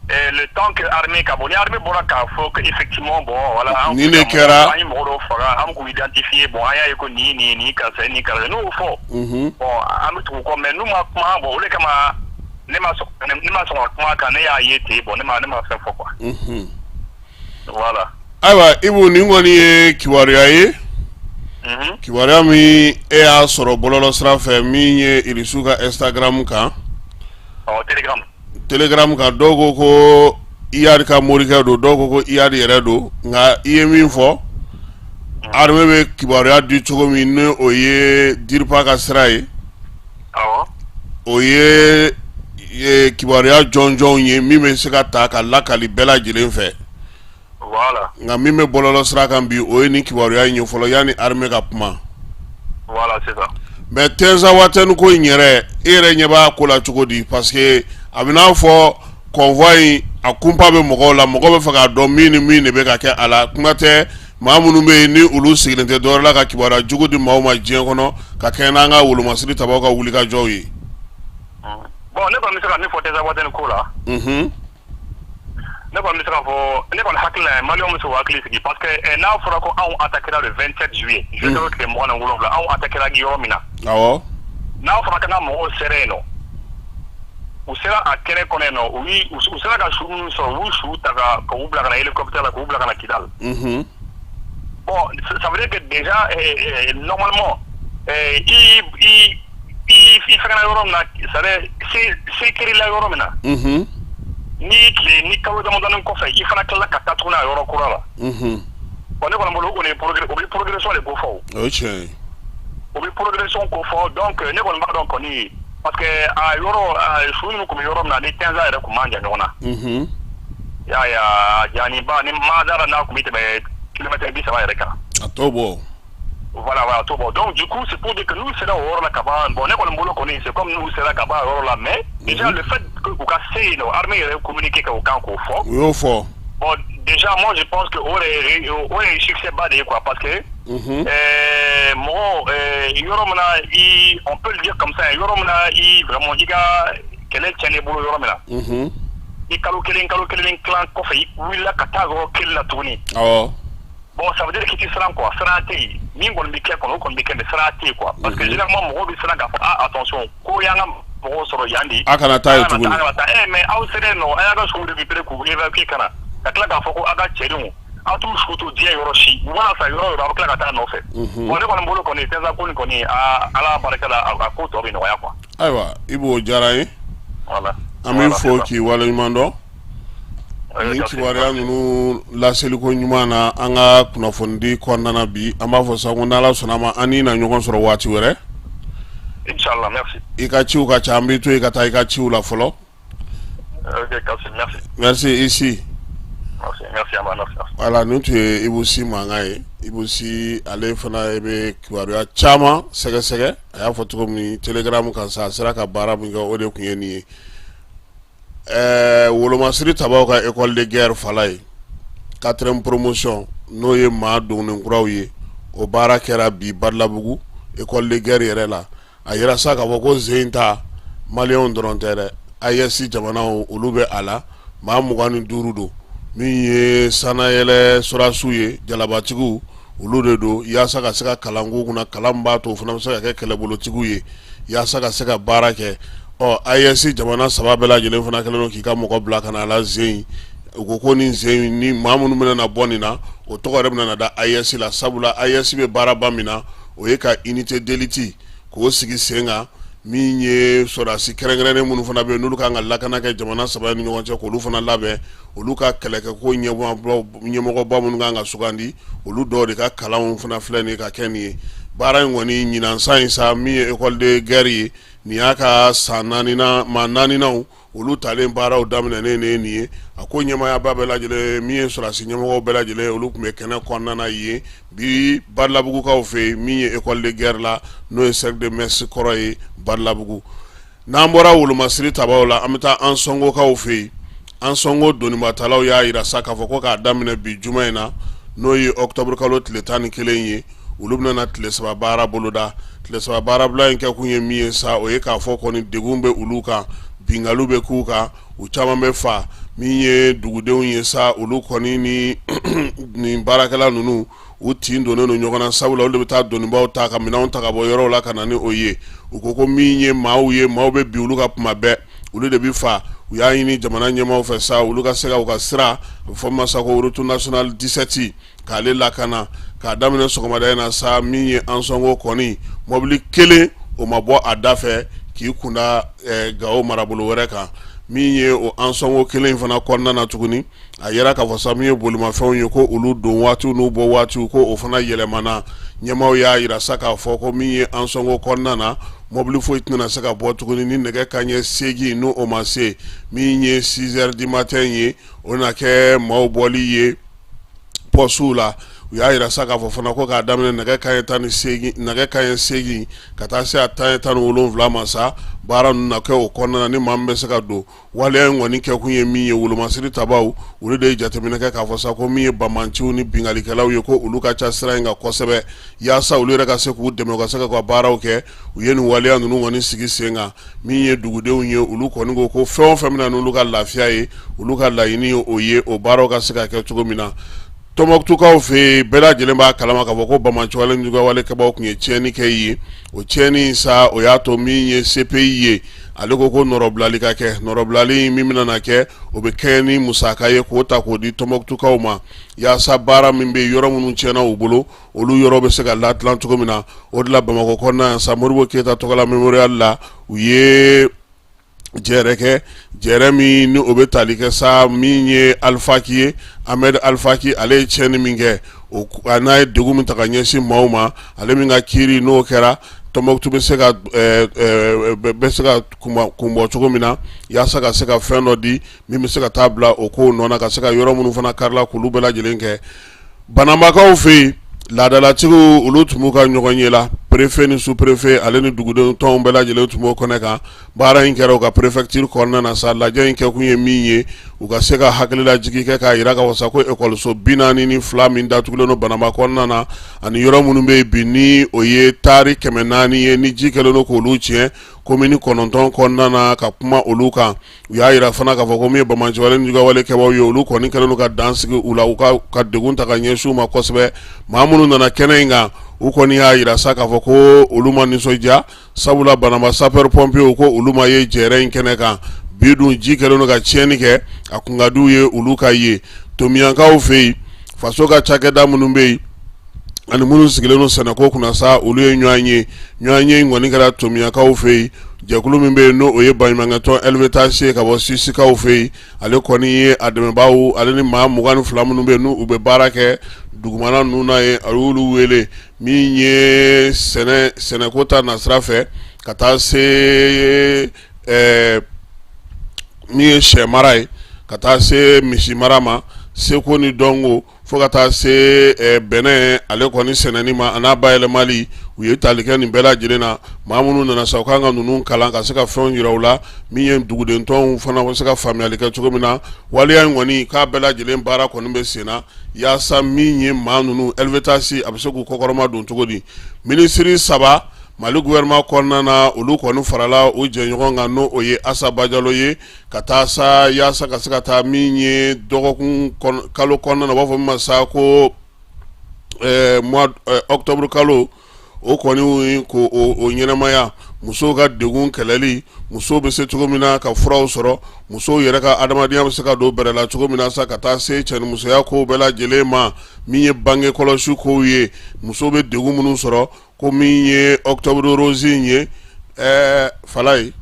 Le temps que armée ka bɔ, ni armée bɔra k'a fɔ que effectivement, bon, voilà, an ni de kɛra, an ye mɔgɔ dɔw faga, an k'u identifier, bon, an y'a ye ko nin nin nin karisa nin karisa, n'o fɔ. Bon, an bɛ tugu u kɔ, mais n'u ma kuma, bon, o de kama ne ma sɔn ka kuma kan, ne y'a ye ten, bon, ne ma fɛn fɔ quoi. Voilà. Ayiwa Ibu, nin kɔni ye kibaruya ye. Kibaruya min e y'a sɔrɔ bɔlɔlɔ sira fɛ, min ye Irisiw ka Instagram kan. Telegram. Telegram kan, dɔw ko ko Iyad ka morikɛ don, dɔw ko ko Iyad yɛrɛ don, nka i ye min fɔ, armée bɛ kibaruya di cogo min, ni o ye DIRPA ka sira ye. O ye kibaruya jɔnjɔnw ye min bɛ se ka ta ka lakali bɛɛ lajɛlen fɛ. Nka min bɛ bɔlɔlɔ sira kan bi, o ye nin kibaruya in ye fɔlɔ yanni armée ka kuma. Mais Tɛnzawatɛni ko in yɛrɛ, e yɛrɛ ɲɛ b'a ko la cogo di? Parce que a bɛ n'a fɔ convoi in, a kunpa bɛ mɔgɔw la, mɔgɔ bɛ fɛ k'a dɔn min ni min de bɛ ka kɛ a la. Kuma tɛ maa minnu bɛ yen ni olu sigilen tɛ dɔwɛrɛ la ka kibaruya jugu di maaw ma diɲɛ kɔnɔ, ka kɛɲɛ n'an ka wolomasiri tabaw ka wulikajɔw ye. Bon, ne kɔni bɛ se ka min fɔ Tɛnzawatɛni ko la. Ne kɔni bɛ se k'a fɔ, ne kɔni hakili la, Maliyɛnw bɛ se k'u hakili sigi, parce que n'a fɔra ko anw attaquera le 27 juillet, juillet kalo tile 27, anw attaquera yɔrɔ min na. N'a fɔra k'an ka mɔgɔw sera yen nɔ, u sera a kɛnɛ kɔnɔ yen nɔ, u sera ka su minnu sɔrɔ, u y'u su ta ka u bila ka na hélicoptère la, k'u bila ka na Kidal. Bon, ça veut dire que déjà normalement i i fɛngɛna yɔrɔ min na, c'est à dire se kɛr'i la yɔrɔ min na. Ni tile ni kalo damadɔnin kɔfɛ, i fana tilala ka taa tuguni a yɔrɔ kura la. Bon, ne kɔni bolo, o kɔni ye progrès, o bɛ progression de ko fɔ. O ye tiɲɛ ye. O bɛ progression ko fɔ, donc ne kɔni b'a dɔn kɔni, parce que a yɔrɔ su ninnu tun bɛ yɔrɔ min na, ni Tɛnza yɛrɛ tun man jan ɲɔgɔn na. I y'a ye, a janiba ni ma dara n'a tun bɛ tɛmɛ kilomètre 30 yɛrɛ kan. A t'o bɔ. Voilà, to bɔ. Donc du coup, c'est pour dire que n'u sera o yɔrɔ la ka ban, bon, ne kɔni bolo kɔni, c'est comme n'u sera ka ban o yɔrɔ la, mais déjà le fait que u ka se yen nɔ, armée yɛrɛ ye communiqué kɛ o kan k'o fɔ. U y'o fɔ. Bon, déjà moi je pense que o yɛrɛ ye succès ba de ye quoi, parce que mɔgɔ yɔrɔ min na i, on peut le dire comme ça, yɔrɔ min na i vraiment i ka kɛlɛ tiɲɛn'i bolo yɔrɔ min na. I kalo 1, kalo 1 ni tilan kɔfɛ, i wulila ka taa yɔrɔ kelen la tuguni. Bon, ça veut dire k'i tɛ siran quoi, siran tɛ yen. Min kɔni bɛ kɛ kɔni, o kɔni bɛ kɛ, mais siran tɛ yen quoi, parce que généralement mɔgɔw bɛ siran k'a fɔ: ah, attention, ko y'an ka mɔgɔw sɔrɔ yan de. A kana taa yen tuguni. A kana taa. Mais aw selen nɔ, a y'a ka sow récupérer k'u évacuer ka na, ka tila k'a fɔ ko aw ka cɛdenw, aw t'u su to diɲɛ yɔrɔ si, u mana sa yɔrɔ o yɔrɔ, a bɛ tila ka taa nɔfɛ. Bon, ne kɔni bolo kɔni, Tɛnsa ko nin kɔni, aa, Ala barika la, a ko tɔ bɛ nɔgɔya quoi. Ayiwa, i b'o diyara n ye. Voilà. An b'i fo k'i waleɲuman dɔn nin kibaruya ninnu laseliko ɲuman na an ka kunnafonidi kɔnɔna na bi. An b'a fɔ sa ko n'Ala sɔnna a ma, an ni na ɲɔgɔn sɔrɔ waati wɛrɛ. Inchallah, merci. I ka ciw ka ca, an b'i to yen ka taa i ka ciw la fɔlɔ. Ok, Kassim, merci. Merci ici. Merci, merci, Ama, merci. Voilà, nin tun ye Ibou Sy mankan ye. Ibou Sy, ale fana bɛ kibaruya caman sɛgɛsɛgɛ. A y'a fɔ cogo min Telegram kan sa, a sera ka baara min kɛ, o de tun ye nin ye. Ɛɛ, wolomasiri tabaw ka école de guerre fala ye, quatrième promotion, n'o ye maa donnen kuraw ye, o baara kɛra bi Badalabugu école de guerre yɛrɛ la. A yira sa k'a fɔ ko zen ta, maliyɛnw dɔrɔn tɛ dɛ, AES jamanaw olu bɛ a la. Maa 25 don, min ye sannayɛlɛ sɔrɔdasiw ye, jalabatigiw olu de don, yaasa ka se ka kalan k'u kunna, kalan b'a to o fana bɛ se ka kɛ kɛlɛbolotigiw ye, yaasa ka se ka baara kɛ. Ɔ, AES jamana saba bɛɛ lajɛlen fana kɛlen don k'i ka mɔgɔ bila ka na a la zen. U ko ko nin zen ni maa minnu bɛna na bɔ nin na, o tɔgɔ yɛrɛ bɛna na da AES la, sabula AES bɛ baaraba min na, o ye ka unité d'élite k'o sigi sen kan, min ye sɔrɔdasi kɛrɛnkɛrɛnnen minnu fana bɛ yen, n'olu kan ka lakana kɛ jamana saba ni ɲɔgɔn cɛ, k'olu fana labɛn. Olu ka kɛlɛkɛko ɲɛmɔgɔba minnu kan ka sugandi, olu dɔw de ka kalanw fana filɛ nin ka kɛ nin ye. Baara in kɔni ɲinan san in sa, min ye école de guerre ye, nin y'a ka san naaninan, maa naaninaw olu talen baaraw daminɛnen ne nin ye. A ko ɲɛmaayaba bɛɛ lajɛlen, min ye sɔrɔdasi ɲɛmɔgɔw bɛɛ lajɛlen, olu tun bɛ kɛnɛ kɔnɔna na yen bi Badalabugukaw fɛ yen, min ye école de guerre la, n'o ye cercle de Metz kɔrɔ ye Badalabugu. N'an bɔra wolomasiri tabaw la, an bɛ taa Ansɔngokaw fɛ yen. Ansɔngo donibatalaw y'a jira sa k'a fɔ ko k'a daminɛ bi juma in na, n'o ye octobre kalo tile 11 ye, olu bɛna na tile 3 baara boloda. Tile 3 baarabila in kɛkun ye min ye sa, o ye k'a fɔ kɔni degun bɛ olu kan, binkanniw bɛ k'u kan, u caman bɛ fa. Min ye dugudenw ye sa, olu kɔni ni nin baarakɛla ninnu, u tin donnen don ɲɔgɔn na, sabula olu de bɛ taa donibaw ta ka minɛnw ta ka bɔ yɔrɔw la ka na ni o ye. U ko ko min ye maaw ye, maaw bɛ bin olu kan tuma bɛɛ, olu de bɛ fa. U y'a ɲini jamana ɲɛmaaw fɛ sa, olu ka se ka u ka sira, a bɛ fɔ min ma sa ko route nationale 17, k'ale lakana. K'a daminɛ sɔgɔmada in na sa, min ye Ansɔngo kɔni, mɔbili kelen o ma bɔ a da fɛ k'i kunda Gawo marabolo wɛrɛ kan. Min ye o Ansɔngo kelen in fana kɔnɔna na tuguni, a yira k'a fɔ sa, min ye bolimafɛnw ye, ko olu don waatiw n'u bɔ waatiw, ko o fana yɛlɛmana. Ɲɛmaaw y'a jira sa k'a fɔ ko min ye Ansɔngo kɔnɔna na, mɔbili foyi tɛna se ka bɔ tuguni ni nɛgɛ kanɲɛ 8 n'o o ma se. Min ye 6 heures du matin ye, o na kɛ maaw bɔli ye pɔsiw la. U y'a jira sa k'a fɔ fana ko k'a daminɛ nɛgɛ kanɲɛ 18, nɛgɛ kanɲɛ 8 ka taa se a 17 ma sa, baara ninnu na kɛ o kɔnɔna na, ni maa min bɛ se ka don. Waleya in kɔni kɛkun ye min ye, wolomasiri tabaw olu de ye jateminɛ kɛ k'a fɔ sa ko min ye banbaanciw ni binkannikɛlaw ye, ko olu ka ca sira in kan kosɛbɛ. Yaasa olu yɛrɛ ka se k'u dɛmɛ, u ka se ka baaraw kɛ, u ye nin waleya ninnu kɔni sigi sen kan. Min ye dugudenw ye, olu kɔni ko ko fɛn o fɛn bɛna n'olu ka lafiya ye, olu ka laɲini ye o ye, o baaraw ka se ka kɛ cogo min na. Tɔnbɔkutukaw fɛ yen, bɛɛ lajɛlen b'a kalama k'a fɔ ko banbaanciwale ni juguyawalekɛbaw tun ye tiɲɛni kɛ yen. O tiɲɛni sa, o y'a to min ye CPI ye, ale ko ko nɔrɔbilali ka kɛ. Nɔrɔbilali min bɛna na kɛ, o bɛ kɛ ni musaka ye k'o ta k'o di Tɔnbɔkutukaw ma, yaasa baara min bɛ yɔrɔ minnu tiɲɛna u bolo, olu yɔrɔ bɛ se ka ladilan cogo min na. O de la, Bamakɔ kɔnɔna yan sa, Modibo Keyita tɔgɔla mémorial la, u ye jɛrɛ kɛ, jɛrɛ min ni o bɛ tali kɛ sa min ye Alifaki ye, Ahmed Alifaki. Ale ye tiɲɛni min kɛ, o n'a ye degun min ta ka ɲɛsin maaw ma, ale min ka kiiri n'o kɛra, Tɔnbɔkutu bɛ se ka bɛ se ka kunbɔ cogo min na, yaasa ka se ka fɛn dɔ di min bɛ se ka taa bila o kow nɔ na, ka se ka yɔrɔ minnu fana karila k'olu bɛɛ lajɛlen kɛ. Bananbakaw fɛ yen, laadalatigiw olu tun b'u ka ɲɔgɔn ye la. Préfet ni sous-préfet ale ni dugudenw tɔnw bɛɛ lajɛlen tun b'o kɛnɛ kan. Baara in kɛra u ka préfecture kɔnɔna na sa. Lajɛ in kɛkun ye min ye, u ka se ka hakililajigin kɛ k'a jira k'a fɔ sa ko ekɔliso 42 min datugulen don Banamba kɔnɔna na ani yɔrɔ minnu bɛ yen bi ni o ye taari 400 ye ni ji kɛlen don k'olu tiɲɛ komini 9 kɔnɔna na ka kuma olu kan. U y'a jira fana k'a fɔ ko min ye banbaanciwale ni juguyawale kɛbaaw ye olu kɔni kɛlen don ka dan sigi u la u ka degun ta ka ɲɛsin u ma kosɛbɛ. Maa minnu nana kɛnɛ in kan u kɔni y'a jira sa k'a fɔ ko olu ma nisɔndiya sabula Banamba sapeur pompier ko olu ma ye jɛrɛ in kɛnɛ kan bi dun ji kɛlen don ka tiɲɛni kɛ a kun ka d'u ye olu ka ye. Tomiyankaw fɛ yen faso ka cakɛda minnu bɛ yen ani minnu sigilen don sɛnɛko kunna sa olu ye ɲɔgɔn ye ɲɔgɔn ye in kɔni kɛra tomiyakaw fɛ yen jɛkulu min bɛ yen n'o ye baɲumankɛtɔn LVTH ye ka bɔ Suissekaw fɛ yen ale kɔni ye a dɛmɛbaaw ale ni maa 22 minnu bɛ yen n'u bɛ baara kɛ dugumana ninnu na yen a y'olu wele min ye sɛnɛko ta nasira fɛ ka taa se min ye sɛ mara ye ka taa se misi mara ma seko ni dɔnko fo ka taa se bɛnɛ ale kɔni sɛnɛni ma a n'a bayɛlɛmali u ye tali kɛ nin bɛɛ lajɛlen na maa minnu nana sa u kan ka ninnu kalan ka se ka fɛnw jira u la min ye dugudentɔnw fana bɛ se ka faamuyali kɛ cogo min na waleya in kɔni k'a bɛɛ lajɛlen baara kɔni bɛ sen na yaasa min ye maa ninnu LVTH a bɛ se k'u kɔkɔrɔma don cogo di minisiri saba Mali gouvernement kɔnɔna na olu kɔni farala u jɛɲɔgɔn kan n'o ye Asa Bajalo ye ka taa sa yaasa ka se ka taa min ye dɔgɔkun kalo kɔnɔna na u b'a fɔ min ma sa ko mois octobre kalo o kɔni ko o ɲɛnamaya musow ka degun kɛlɛli musow bɛ se cogo min na ka furaw sɔrɔ musow yɛrɛ ka adamadenya bɛ se ka don bɛrɛ la cogo min na sa ka taa se cɛnimusoya kow bɛɛ lajɛlen ma min ye bange kɔlɔsi kow ye musow bɛ degun minnu sɔrɔ ko min ye octobre rose in ye ɛɛ Falaye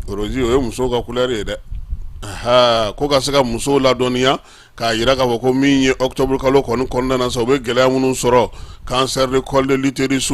rose o ye musow ka couleur ye dɛ ko ka se ka musow ladɔnniya k'a jira k'a fɔ ko min ye octobre kalo kɔni kɔnɔna na sa u bɛ gɛlɛya minnu sɔrɔ cancer de col de l'utérus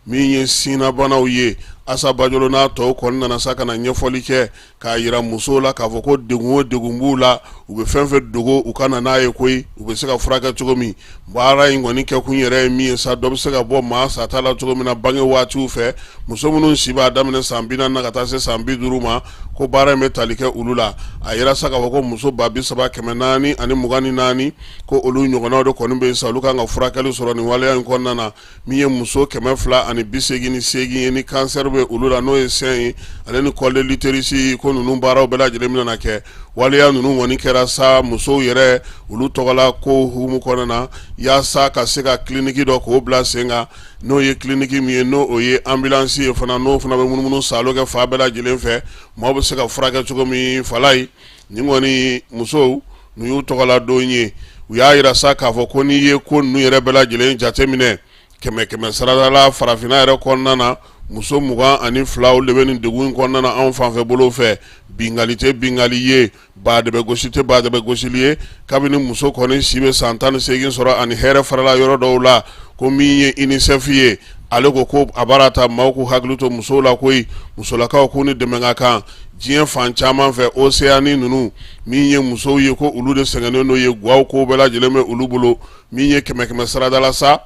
min ye sinnabanaw ye Asa Bajalo n'a tɔw kɔni nana sa ka na ɲɛfɔli kɛ k'a jira musow la k'a fɔ ko degun o degun b'u la u bɛ fɛn fɛn dogo u ka na n'a ye koyi u bɛ se ka furakɛ cogo min baara in kɔni kɛkun yɛrɛ ye min ye sa dɔ bɛ se ka bɔ maa sata la cogo min na bange waatiw fɛ muso minnu si b'a daminɛ san 40 na ka taa se san 50 ma ko baara in bɛ tali kɛ olu la a yira sa k'a fɔ ko muso 3424 ko olu ɲɔgɔnnaw de kɔni bɛ yen sa olu kan ka furakɛli sɔrɔ nin waleya in kɔnɔna na min ye muso 288 ye ni cancer bɛ olu la n'o ye sein ye ale ni col de l'utérus ko ninnu baaraw bɛɛ lajɛlen bɛna kɛ waleya ninnu kɔni kɛra sa musow yɛrɛ olu tɔgɔla ko hukumu kɔnɔna na yaasa ka se ka kiliniki dɔ k'o bila sen kan n'o ye kiliniki min ye n'o ye ambulance ye fana n'o fana bɛ munumunu saalo kɛ fan bɛɛ lajɛlen fɛ maaw bɛ se ka furakɛ cogo min Falaye nin kɔni musow Nin y'u tɔgɔla don ye u y'a jira sa k'a fɔ ko n'i ye ko ninnu yɛrɛ bɛɛ lajɛlen jateminɛ kɛmɛ kɛmɛ sarada la farafinna yɛrɛ kɔnɔna na muso 22 olu de bɛ nin degun in kɔnɔna na anw fanfɛ bolo fɛ binkanni tɛ binkanni ye badɛbɛ gosi tɛ badɛbɛ gosili ye kabini muso kɔni si bɛ san 18 sɔrɔ ani hɛrɛ farala yɔrɔ dɔw la ko min ye UNICEF ye ale ko ko a baara ta maaw k'u hakili to musow la koyi musolakaw k'u ni dɛmɛ ka kan diɲɛ fan caman fɛ Océanie ninnu min ye musow ye ko olu de sɛgɛnnen don ye gwaw ko bɛɛ lajɛlen bɛ olu bolo min ye kɛmɛ kɛmɛ sarada la sa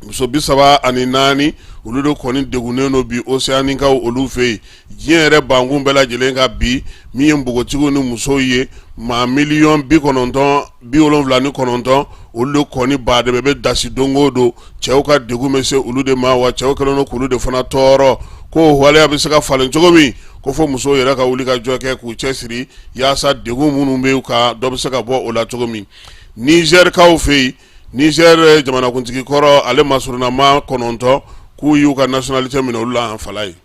muso 34 olu de kɔni degunnen don bi Océaniekaw olu fɛ yen diɲɛ yɛrɛ bankun bɛɛ lajɛlen kan bi min ye npogotigiw ni musow ye maa miliyɔn 79 olu de kɔni baden bɛ dasi don o don cɛw ka degun bɛ se olu de ma wa cɛw kɛlen don k'olu de fana tɔɔrɔ ko waleya bɛ se ka falen cogo min ko fo musow yɛrɛ ka wuli ka jɔ kɛ k'u cɛ siri yaasa degun minnu bɛ kan dɔ bɛ se ka bɔ o la cogo min Nizɛrikaw fɛ yen Nizɛri jamanakuntigi kɔrɔ ale masurunnamaa 9 k'u y'u ka nationalité minɛ olu la an Falaye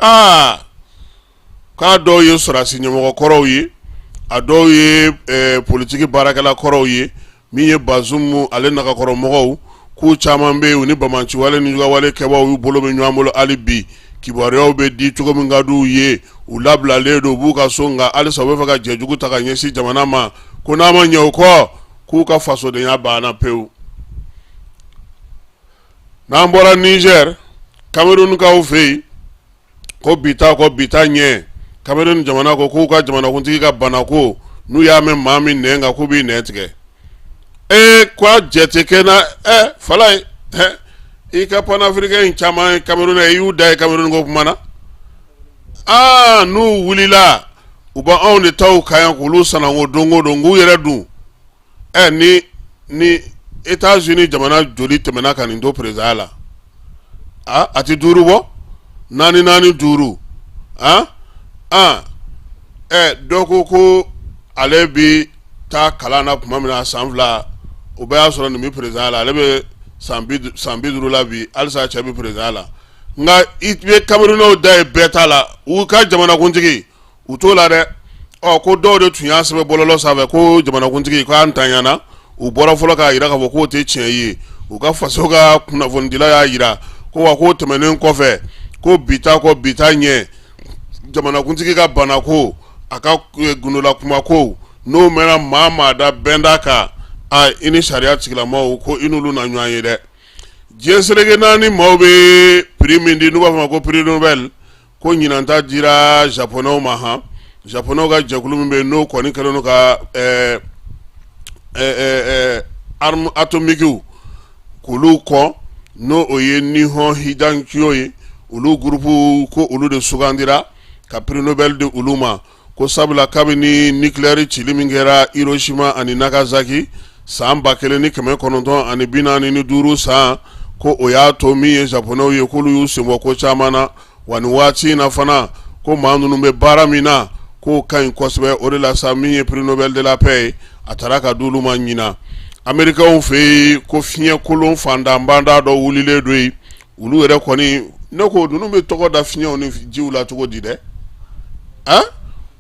aa k'a dɔw ye sɔrɔdasi ɲɛmɔgɔ kɔrɔw ye a dɔw ye politiki baarakɛla kɔrɔw ye min ye Bazumu ale nagakɔrɔmɔgɔw k'u caman bɛ yen u ni banbaanciwale ni juguyawale kɛbaaw y'u bolo bɛ ɲɔgɔn bolo hali bi kibaruyaw bɛ di cogo min ka d'u ye u labilalen don u b'u ka so nka halisa u bɛ fɛ ka jɛjugu ta ka ɲɛsin jamana ma ko n'a ma ɲɛ o kɔ k'u ka fasodenya banna pewu n'an bɔra Nizɛri Kamerunkaw fɛ yen ko bi ta kɔ bi ta ɲɛ Cameroun jamana ko k'u ka jamanakuntigi ka banako n'u y'a mɛn maa min nɛn kan k'u b'i nɛn tigɛ ee ko jate kɛ na ɛ Falaye i ka panafricain in caman ye Camerounais i y'u da ye Cameroun ko kuma na aa n'u wulila. U bɛ anw de taw kan yan k'olu sananko don o don, k'u yɛrɛ dun. Ɛ ni États-Unis jamana joli tɛmɛna ka nin to président la? A a tɛ duuru bɔ, naani naani duuru. A a ɛ dɔ ko ale bɛ taa kalan na tuma min na, san 2, o bɛɛ y'a sɔrɔ nin bɛ président la. Ale bɛ san 50 la bi, halisa cɛ bɛ président la. Nka i bɛ Camerounais da ye bɛɛ ta la, u ka jamanakuntigi u t'o la dɛ. Ɔ ko dɔw de tun y'a sɛbɛn bɔlɔlɔ sanfɛ ko jamanakuntigi k'a ntanyana. U bɔra fɔlɔ k'a jira k'a fɔ k'o tɛ tiɲɛ ye. U ka faso ka kunnafonidila y'a jira ko wa k'o tɛmɛnen kɔfɛ, ko bi ta kɔ bi ta ɲɛ, jamanakuntigi ka banako, a ka gundola kumako, n'o mɛnna maa maa da bɛnda kan, a i ni sariya tigilamaaw ko i n'olu na ɲɔgɔn ye dɛ. Diɲɛ seleke naani maaw bɛ prix min di, n'u b'a fɔ ma ko prix Nobel, ko ɲinan ta dira japonɛw ma. Han, japonɛw ka jɛkulu min bɛ yen, n'o kɔni kɛlen don ka arme atomique k'olu kɔn, n'o o ye Nihon Hidankyo ye, olu groupe, ko olu de sugandira ka prix Nobel di olu ma, ko sabula kabini nucléaire cili min kɛra Hiroshima ani Nagasaki san 1945 san, ko o y'a to min ye japonɛw ye, k'olu y'u senbɔ ko caman na. Wa nin waati in na fana, ko maa ninnu bɛ baara min na, k'o ka ɲi kosɛbɛ. O de la sa, min ye prix Nobel de la paix ye, a taara ka di olu ma ɲinan. Amerikɛnw fɛ yen, ko fiɲɛ kolon fantanbanda dɔ wulilen don yen. Olu yɛrɛ kɔni, ne ko ninnu bɛ tɔgɔ da fiɲɛw ni jiw la cogo di dɛ? A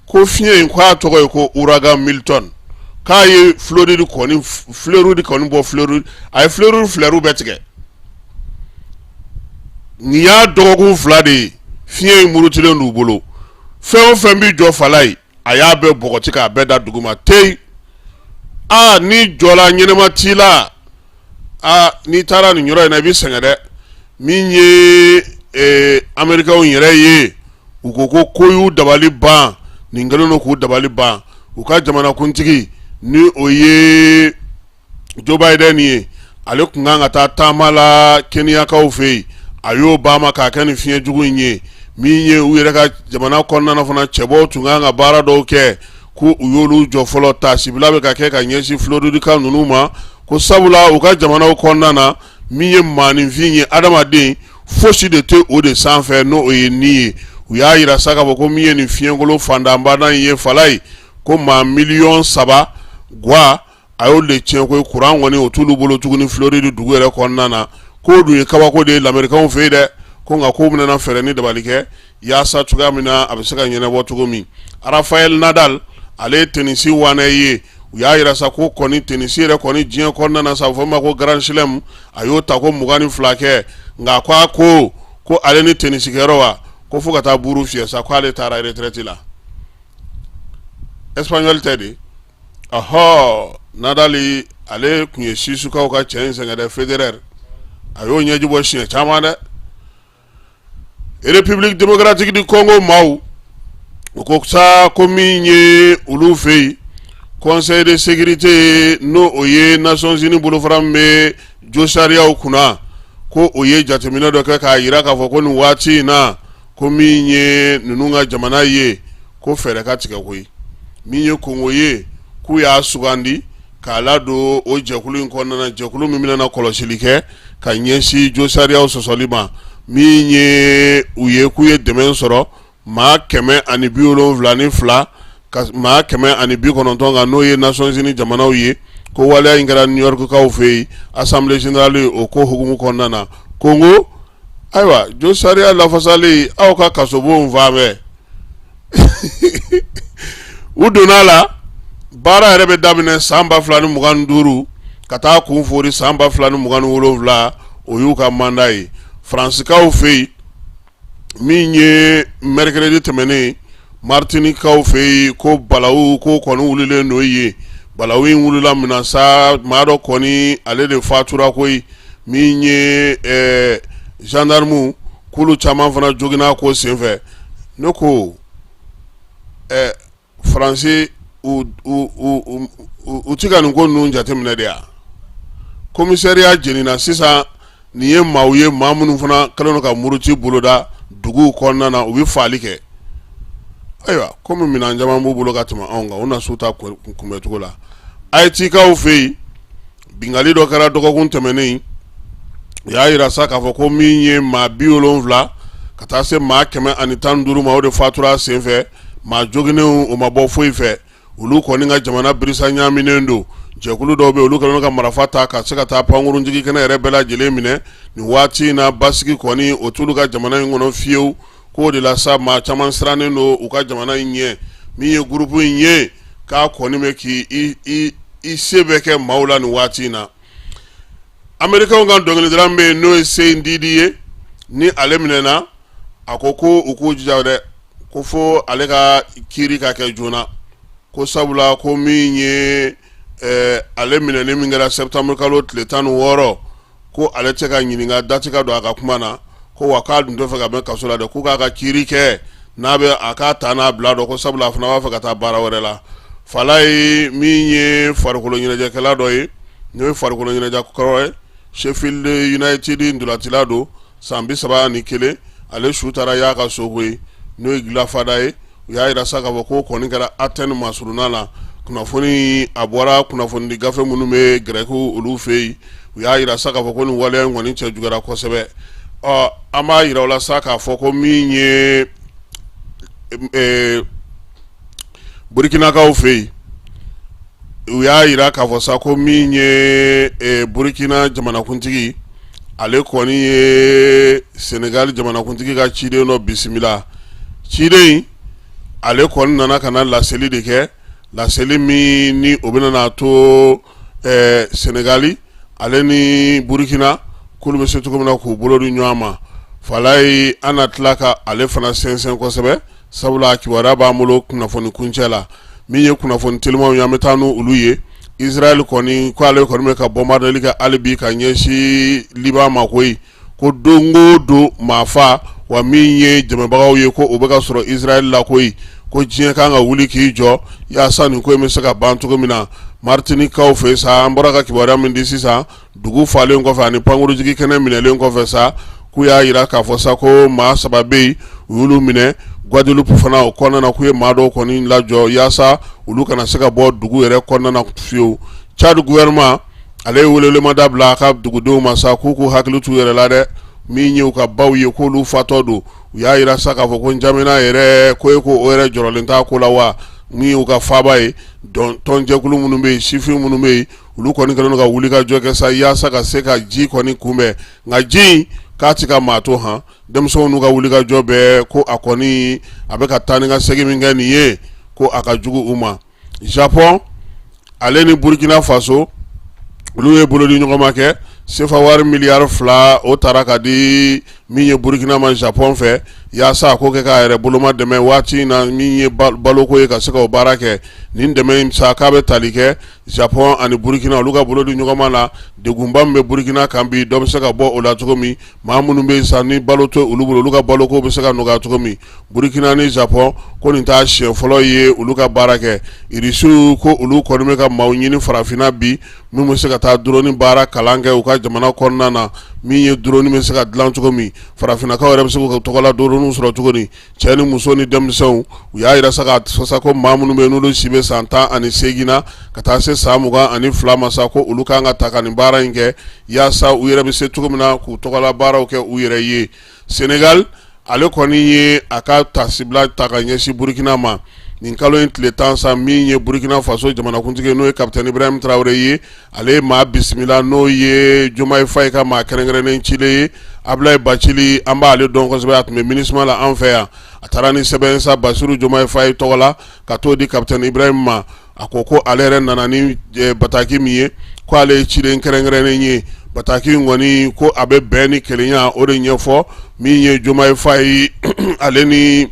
ko fiɲɛ in, k'a tɔgɔ ye ko ouragan Milton, k'a ye Floride kɔni, Floride kɔni bɔ, Floride, a ye Floride flɛriw bɛɛ tigɛ. Nin y'a dɔgɔkun 2 de ye fiɲɛ in murutilen d'u bolo. Fɛn o fɛn bɛ jɔ fala ye, a y'a bɛɛ bɔgɔti k'a bɛɛ da duguma teyi. Aa, ni jɔla ɲɛnɛma t'i la, aa, n'i taara nin yɔrɔ in na, i bɛ sɛgɛn dɛ. Min ye amerikɛnw yɛrɛ ye, u ko ko y'u dabali ban. Nin kɛlen don k'u dabali ban. U ka jamanakuntigi, ni o ye Joe Biden ye, ale tun kan ka taa taama la Keniyakaw fɛ yen, a y'o ban ma k'a kɛ nin fiɲɛ jugu in ye. Min ye u yɛrɛ ka jamana kɔnɔna fana, cɛbɔw tun kan ka baara dɔw kɛ, ko u y'olu jɔ fɔlɔ. Taasibila bɛ ka kɛ ka ɲɛsin Floridika ninnu ma, ko sabula u ka jamanaw kɔnɔna na, min ye maaninfin ye, adamaden fosi de tɛ o de sanfɛ, n'o o ye ni ye. U y'a jira sa k'a fɔ ko min ye nin fiɲɛkolon fantanbana in ye fala ye, ko maa miliyɔn 3 gwa a y'olu de tiɲɛ ko kuran kɔni o t'olu bolo tuguni Floride dugu yɛrɛ kɔnɔna na. K'o dun ye kabako de ye lamerikɛnw fɛ yen dɛ. Ko nka k'u bɛna fɛɛrɛ ni dabali kɛ yaasa cogoya min na a bɛ se ka ɲɛnabɔ cogo min. Rafael Nadal, ale ye tenisi wanɛ ye. U y'a jira sa ko kɔni tenisi yɛrɛ kɔni diɲɛ kɔnɔna na sa, a bɛ fɔ min ma ko Grand Chelem, a y'o ta ko 22 kɛ. Nka ko a ko ale ni tenisikɛyɔrɔ wa, ko fo ka taa buru fiyɛ sa, ko ale taara retraite la. Espagnol tɛ de? Ɔhɔ, Nadal, ale tun ye Suissekaw ka cɛ in sɛgɛn dɛ. Federer, a y'o ɲɛji bɔ siɲɛ caman dɛ. République démocratique du Congo maaw, u ko sa ko min ye olu fɛ yen, Conseil de sécurité, n'o o ye Nations Unies bolofara min bɛ josariyaw kunna, ko o ye jateminɛ dɔ kɛ k'a jira k'a fɔ ko nin waati in na, ko min ye ninnu ka jamana ye, ko fɛɛrɛ ka tigɛ koyi. Min ye Kongo ye, k'u y'a sugandi k'a ladon o jɛkulu in kɔnɔna na, jɛkulu min bɛna kɔlɔsili kɛ ka ɲɛsin josariyaw sɔsɔli ma. Min ye u ye, k'u ye dɛmɛ sɔrɔ maa 172 ka maa 190 kan, n'o ye Nations Unies jamanaw ye. Ko waleya in kɛra New York kaw fɛ yen, Assemblée générale, o ko hukumu kɔnɔna na. Kongo, ayiwa, josariya lafasali, aw ka kasobon fan bɛɛ u donna a la. Baara yɛrɛ bɛ daminɛ san 2025 ka taa kun fori san 2027, o y'u ka mandat ye. Faransikaw fɛ yen, min ye mercredi tɛmɛnen, Martinikaw fɛ yen, ko balawu ko kɔni wulilen don yen. Balawu in wulila min na sa, maa dɔ kɔni, ale de fatura koyi. Min ye gendarme, k'olu caman fana joginna ko senfɛ. Ne ko Faransi, u ti ka nin ko ninnu jateminɛ de ya? Commissariat jenina sisan. Nin ye maaw ye, maa minnu fana kɛlen don ka muruti boloda duguw kɔnɔna na, u bɛ faali kɛ. Ayiwa, komi minɛn caman b'u bolo ka tɛmɛ anw kan, u na s'u ta kunbɛcogo la. Ayitikaw fɛ yen, binkanni dɔ kɛra dɔgɔkun tɛmɛnen. U y'a jira sa k'a fɔ ko min ye maa 70 ka taa se maa 115 ma, o de fatura a senfɛ. Maa joginnenw, o ma bɔ foyi fɛ. Olu kɔni ka jamana birisa ɲaaminen don. Jɛkulu dɔw bɛ, olu kɛlen ka marifa ta ka se ka taa pankurunjigi kɛnɛ yɛrɛ bɛɛ lajɛlen minɛ. Nin waati in na, basigi kɔni o t'olu ka jamana in kɔnɔ fiyewu. K'o de la sa, maa caman sirannen don u ka jamana in ɲɛ. Min ye groupe in ye, k'a kɔni bɛ k' i se bɛ kɛ maaw la nin waati in na. Amerikɛnw ka dɔnkilidala min bɛ yen, n'o ye Sean Diddy ye, ni ale minɛna, a ko ko u k'u jija dɛ, ko fo ale ka kiiri ka kɛ joona, ko sabula ko min ye ale minɛni min kɛra septembre kalo tile 16, ko ale tɛ ka ɲininka, da tɛ ka don a ka kuma na, ko wa k'a dun tɛ fɛ ka mɛn kaso la dɛ, k'u k'a ka kiiri kɛ n'a bɛ a k'a ta n'a bila dɔn, ko sabula a fana b'a fɛ ka taa baara wɛrɛ la. Falaye min ye farikolo ɲɛnajɛkɛla dɔ ye, n'o ye farikolo ɲɛnajɛ kɔrɔ ye, Sheffield United ntolacila don, san 31, ale su taara y'a ka so koyi, n'o ye Glyfada ye. U y'a jira sa k'a fɔ ko kɔni kɛra Athènes masurunna la. Kunnafoni a bɔra kunnafonidi gafe minnu bɛ gɛrɛkiw olu fɛ yen, u y'a jira sa k'a fɔ ko nin waleya in kɔni cɛ juguyara kosɛbɛ. Ɔ, an b'a jira u la sa k'a fɔ ko min ye Burkinakaw fɛ yen, u y'a jira k'a fɔ sa ko min ye Burkina jamanakuntigi, ale kɔni ye Senegali jamanakuntigi ka ciden dɔ bisimila. Ciden, ale kɔni nana ka na laseli de kɛ, laseli min ni o bɛna n'a to Senegali ale ni Burkina k'olu bɛ se cogo min na k'u bolo di ɲɔgɔn ma. Falaye, an na tila ka ale fana sɛnsɛn kosɛbɛ, sabula a kibaruya b'an bolo kunnafoni kuncɛ la. Min ye kunnafoni telimanw ye, an bɛ taa n' olu ye. Israël kɔni ko ale kɔni bɛ ka bombardeli kɛ hali bi ka ɲɛsin Liban ma koyi, ko don o don maa fa wa min ye dɛmɛbagaw ye, ko o bɛ ka sɔrɔ Israël la koyi, ko diɲɛ kan ka wuli k'i jɔ yaasa nin ko in bɛ se ka ban cogo min na. Maritinikaw fɛ sa, an bɔra ka kibaruya min di sisan, dugu falen kɔfɛ ani pankurunjigi kɛnɛ minɛlen kɔfɛ sa, k'u y'a jira k'a fɔ sa ko maa 3 bɛ yen, u y'olu minɛ. Guadeloupe fana, o kɔnɔna na, k'u ye maa dɔw kɔni lajɔ yaasa olu kana se ka bɔ dugu yɛrɛ kɔnɔna na fiyewu. Tchad gouvernement, ale ye welewelemada bila a ka dugudenw ma sa, k'u k'u hakili t'u yɛrɛ la dɛ. Min ye u ka baw ye, k'olu fatɔ don. U y'a jira sa k'a fɔ ko N'Djamena yɛrɛ ko e ko o yɛrɛ jɔrɔlen t'a ko la wa. Min ye u ka faaba ye, tɔnjɛkulu minnu bɛ yen, sifin minnu bɛ yen, olu kɔni kɛlen don ka wuli ka jɔ kɛ sa yaasa ka se ka ji kɔni kunbɛn, nka ji in k'a tɛ ka maa to han. Denmisɛnw n'u ka wuli ka jɔ bɛɛ, ko a kɔni a bɛ ka taa ni ka segin min kɛ nin ye, ko a ka jugu u ma. Japon ale ni Burkina Faso, olu ye bolodi ɲɔgɔnma kɛ. Sefa wari miliyari 2, o taara ka di min ye Burkina ma Japon fɛ, yaasa a ko kɛ k'a yɛrɛ boloma dɛmɛ waati in na, min ye baloko ye, ka se ka o baara kɛ. Nin dɛmɛ in sa, k'a bɛ tali kɛ Japon ani Burkina olu ka bolodi ɲɔgɔnma la. Degunba min bɛ Burkina kan bi, dɔ bɛ se ka bɔ o la cogo min. Maa minnu bɛ yen sa ni balo tɛ olu bolo, olu ka baloko bɛ se ka nɔgɔya cogo min. Burkina ni Japon, ko nin t'a siɲɛ fɔlɔ ye olu ka baara kɛ. Irisiw ko olu kɔni bɛ ka maaw ɲini farafinna bi, min bɛ se ka taa drone baara kalan kɛ u ka jamana kɔnɔna na, min ye drone bɛ se ka dilan cogo min, farafinnakaw yɛrɛ bɛ se k'u ka tɔgɔla drone sɔrɔ cogo di. Cɛ ni muso ni denmisɛnw, u y'a jira sa k'a fɔ sa ko maa minnu bɛ yen, n'olu si bɛ san 18 na ka taa se san 22 ma sa, ko olu kan ka ta ka nin baara in kɛ yaasa u yɛrɛ bɛ se cogo min na k'u tɔgɔla baaraw kɛ u yɛrɛ ye. Senegal, ale kɔni ye a ka tasibila ta ka ɲɛsin Burkina ma nin kalo in tile 10 sa. Min ye Burkina Faso jamanakuntigi, n'o ye Capitaine Ibrahim Traoré ye, ale ye maa bisimila, n'o ye Diomaye Faye ka maa kɛrɛnkɛrɛnnen cilen ye, Ablaye Bathily. An b'ale dɔn kosɛbɛ, a tun bɛ MINUSMA la an fɛ yan. A taara ni sɛbɛn sa Bassirou Diomaye Faye tɔgɔ la ka t'o di Capitaine Ibrahim ma. A ko ko ale yɛrɛ nana ni bataki min ye, ko ale ye ciden kɛrɛnkɛrɛnnen ye. Bataki in kɔni, ko a bɛ bɛn ni kelenya o de ɲɛfɔ. Min ye Diomaye Faye ale ni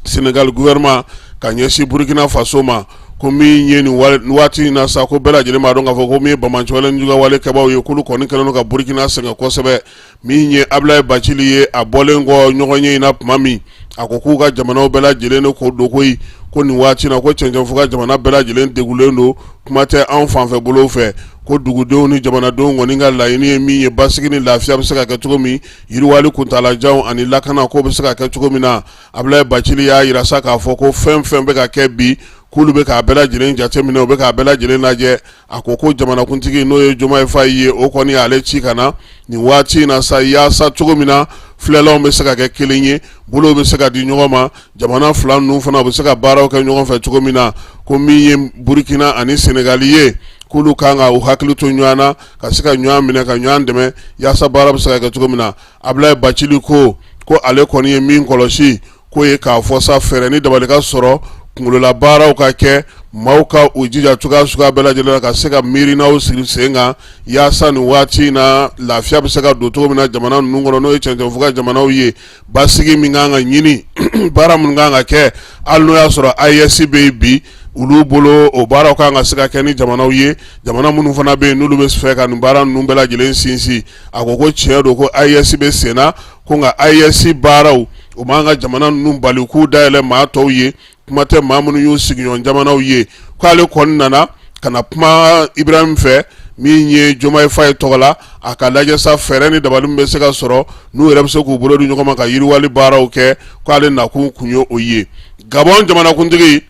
Sénégal gouvernement ka ɲɛsin Burkina Faso ma, ko min ye nin waati in na sa, ko bɛɛ lajɛlen b'a dɔn k'a fɔ ko min ye banbaanciwale ni juguya kɛbaaw ye, k'olu kɔni kɛlen don ka Burkina sɛgɛn kosɛbɛ. Min ye Ablaye Bathily ye, a bɔlen kɔ ɲɔgɔnye in na tuma min, a ko k'u ka jamanaw bɛɛ lajɛlen de ko don koyi, ko nin waati na, ko cɛncɛnfuga jamana bɛɛ lajɛlen degulen don, kuma tɛ anw fanfɛ bolo fɛ. Ko dugudenw ni jamanadenw kɔni ka laɲini ye min ye, basigi ni lafiya bɛ se ka kɛ cogo min, yiriwali kuntaalajanw ani lakana ko bɛ se ka kɛ cogo min na. Abulayi Bacili y'a jira sa k'a fɔ ko fɛn fɛn bɛ ka kɛ bi, k'olu bɛ k'a bɛɛ lajɛlen jateminɛ, u bɛ k'a bɛɛ lajɛlen lajɛ. A ko ko jamanakuntigi, n'o ye Jomayi Fayi ye, o kɔni y'ale ci ka na nin waati in na sa, yaasa cogo min na filɛlanw bɛ se ka kɛ kelen ye, bolow bɛ se ka di ɲɔgɔn ma, jamana fila ninnu fana u bɛ se ka baaraw kɛ ɲɔgɔn fɛ cogo min na. Ko min ye Burukina ani Senegali ye, k'olu kan ka u hakili to ɲɔgɔn na, ka se ka ɲɔgɔn minɛ, ka ɲɔgɔn dɛmɛ, yaasa baara bɛ se ka kɛ cogo min na. Abulayi Bacili ko ko ale kɔni ye min kɔlɔsi, k'o ye k'a fɔ sa, fɛɛrɛ ni dabali ka sɔrɔ, kunkolola baaraw ka kɛ, maaw ka u jija cogoya suguya bɛɛ lajɛlen na ka se ka miirinaw sigi sen kan, yaasa nin waati in na lafiya bɛ se ka don cogo min na jamana ninnu kɔnɔ, n'o ye cɛncɛnfuga jamanaw ye. Basigi min kan ka ɲini, baara minnu kan ka kɛ, hali n'o y'a sɔrɔ AES bɛ yen bi olu bolo, o baaraw kan ka se ka kɛ ni jamanaw ye, jamana minnu fana bɛ yen n'olu bɛ fɛ ka nin baara ninnu bɛɛ lajɛlen sinsin. A ko ko tiɲɛ don ko AES bɛ sen na, ko nka AES baaraw, o man ka jamana ninnu bali k'u dayɛlɛ maa tɔw ye, kuma tɛ maa minnu y'u sigiɲɔgɔn jamanaw ye. K'ale kɔni nana ka na kuma Ibrahim fɛ, min ye Jomayi Fayi tɔgɔ la, a ka lajɛ sa fɛɛrɛ ni dabali min bɛ se ka sɔrɔ n'u yɛrɛ bɛ se k'u bolo di ɲɔgɔn ma ka yiriwali baaraw kɛ. K'ale nakun kun ye o ye. Gabɔn jamanakuntigi,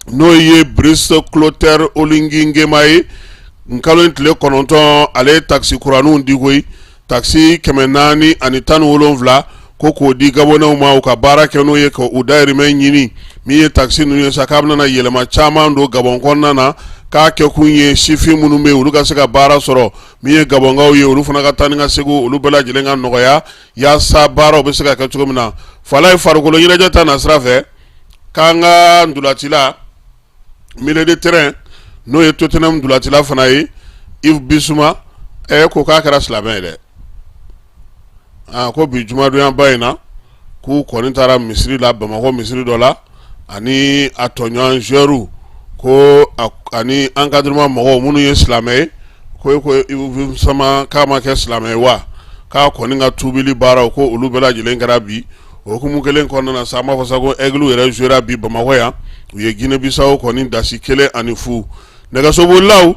n'o ye Brice Clotaire Oligui Nguema ye, nin kalo in tile 9, ale ye takisi kuraninw di koyi, takisi 417, ko k'o di Gabonɛw ma, u ka baara kɛ n'o ye, ka u dayirimɛ ɲini. Min ye takisi ninnu ye sa, k'a bɛna yɛlɛma caman don Gabɔn kɔnɔna na, k'a kɛkun ye sifin minnu bɛ yen, olu ka se ka baara sɔrɔ. Min ye Gabɔnkaw ye, olu fana ka taa ni ka segin, olu bɛɛ lajɛlen ka nɔgɔya, yaasa baaraw bɛ se ka kɛ cogo min na. Falaye, farikolo ɲɛnajɛ ta na sira fɛ, k'an ka ntolacila milieu de terrain, n'o ye Tottenham ntolacila fana ye, Yves Bissouma, ko k'a kɛra silamɛ ye dɛ. Aa, ko bi jumadonyaba in na, k'u kɔni taara misiri la, Bamakɔ misiri dɔ la, ani a tɔɲɔgɔn joueurs ko ani encadrement mɔgɔw minnu ye silamɛ ye. Ko ko Yves Bissouma k'a ma kɛ silamɛ ye wa? K'a kɔni ka tuubili baaraw, ko olu bɛɛ lajɛlen kɛra bi. O hukumu kelen kɔnɔna na sa, an b'a fɔ sa ko Aigle yɛrɛ jouera bi Bamakɔ yan, u ye Guinée Bissau kɔni dasi 1-0. Nɛgɛsobolilaw,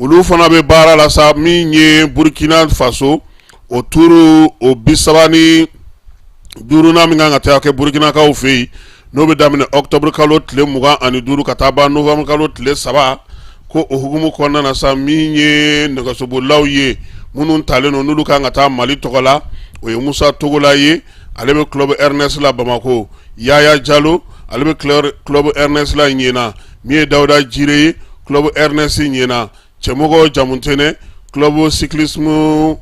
olu fana bɛ baara la sa. Min ye Burkina Faso, o tour o 35nan min kan ka taa kɛ Burkinakaw fɛ yen, n'o bɛ daminɛ octobre kalo tile 25 ka taa ban novembre kalo tile 3, ko o hukumu kɔnɔna na sa, min ye nɛgɛsobolilaw ye minnu talen don, n'olu kan ka taa Mali tɔgɔ la, o ye Musa Togola ye, ale bɛ club Ernest la Bamakɔ, Yaya Jalo, ale bɛ club Ernest la Ɲɛna, min ye Dawuda Jire ye, club Ernest Ɲɛna, Cɛmɔgɔ Jamutɛnɛ, club cyclisme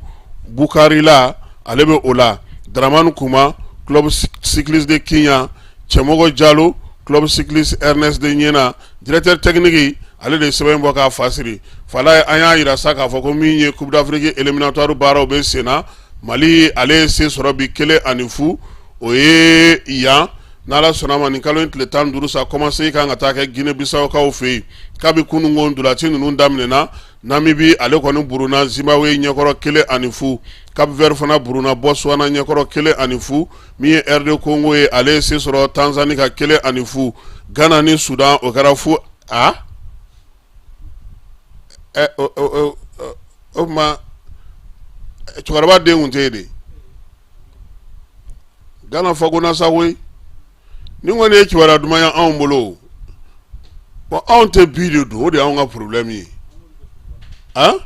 Bukarila, ale bɛ o la, Dramani Kuma, club cycliste de Kiɲan, Cɛmɔgɔ Jalo, club cycliste Ernest de Ɲɛna. Directeur technique, ale de ye sɛbɛn bɔ k'a fa siri. Falaye, an y'a jira sa k'a fɔ ko min ye Coupe d'Afrique éliminatoire baaraw bɛ sen na, Mali ale ye se sɔrɔ bi 1-0, o ye yan. N'Ala sɔnna ma, nin kalo in tile 15 sa, kɔmasegin kan ka taa kɛ Guinée Bissau-kaw fɛ yen. Kabi kununko ntolaci ninnu daminɛna, Namibie ale kɔni buruna Zimbabwe ɲɛkɔrɔ 1-0, Cap Vert fana buruna Botswana ɲɛkɔrɔ 1-0. Min ye RD Congo ye, ale ye se sɔrɔ Tanzanie kan 1-0. Ghana ni Soudan, o kɛra fu. A o tuma cɛkɔrɔba den tun tɛ yen de. Ghana fakona sa koyi. Nin kɔni ye kibaruya duman ye anw bolo. Bon, anw tɛ bi de don, o de y'anw ka problème ye. An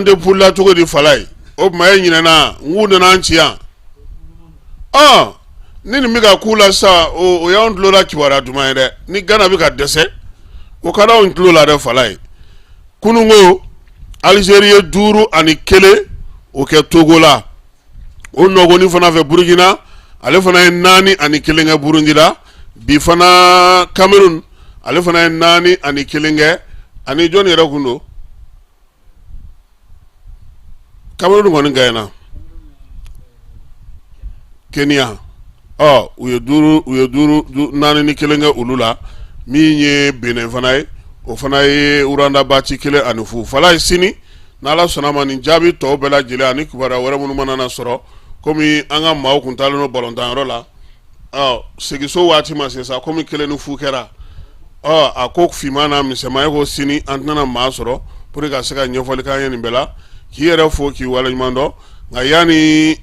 tɛ poule la cogo di Falaye? O tuma e ɲinɛna n k'u nana an ci yan. Ni nin bɛ ka k'u la sisan, o y'anw tulo la kibaruya duman ye dɛ. Ni Ghana bɛ ka dɛsɛ, o ka d'anw tulo la dɛ Falaye. Kununko Algérie ye 5-1 o kɛ Togo la. O nɔgɔni fana fɛ, Burukina ale fana ye 4-1 kɛ Burundi la. Bi fana Cameroun ale fana ye 4-1 kɛ. Ani jɔnni yɛrɛ kun don? Cameroun kɔni gagnera Kenya. Ɔ u ye duuru u ye duuru 4-1 kɛ olu la. Min ye Benin fana ye, o fana ye Rwanda ba ci 1-0. Falaye, sini n'Ala sɔnna ma, nin jaabi tɔw bɛɛ lajɛlen ani kibaruya wɛrɛ minnu mana na sɔrɔ, komi an ka maaw kun taalen don balɔntanyɔrɔ la, seginso waati ma se sa, komi 1-0 kɛra. Ɔ a ko finman n'a misɛnman, e ko sini an tɛna maa sɔrɔ pour que ka se ka ɲɛfɔli k'an ye nin bɛɛ la. K'i yɛrɛ fo k'i waleɲuman dɔn. Nka yanni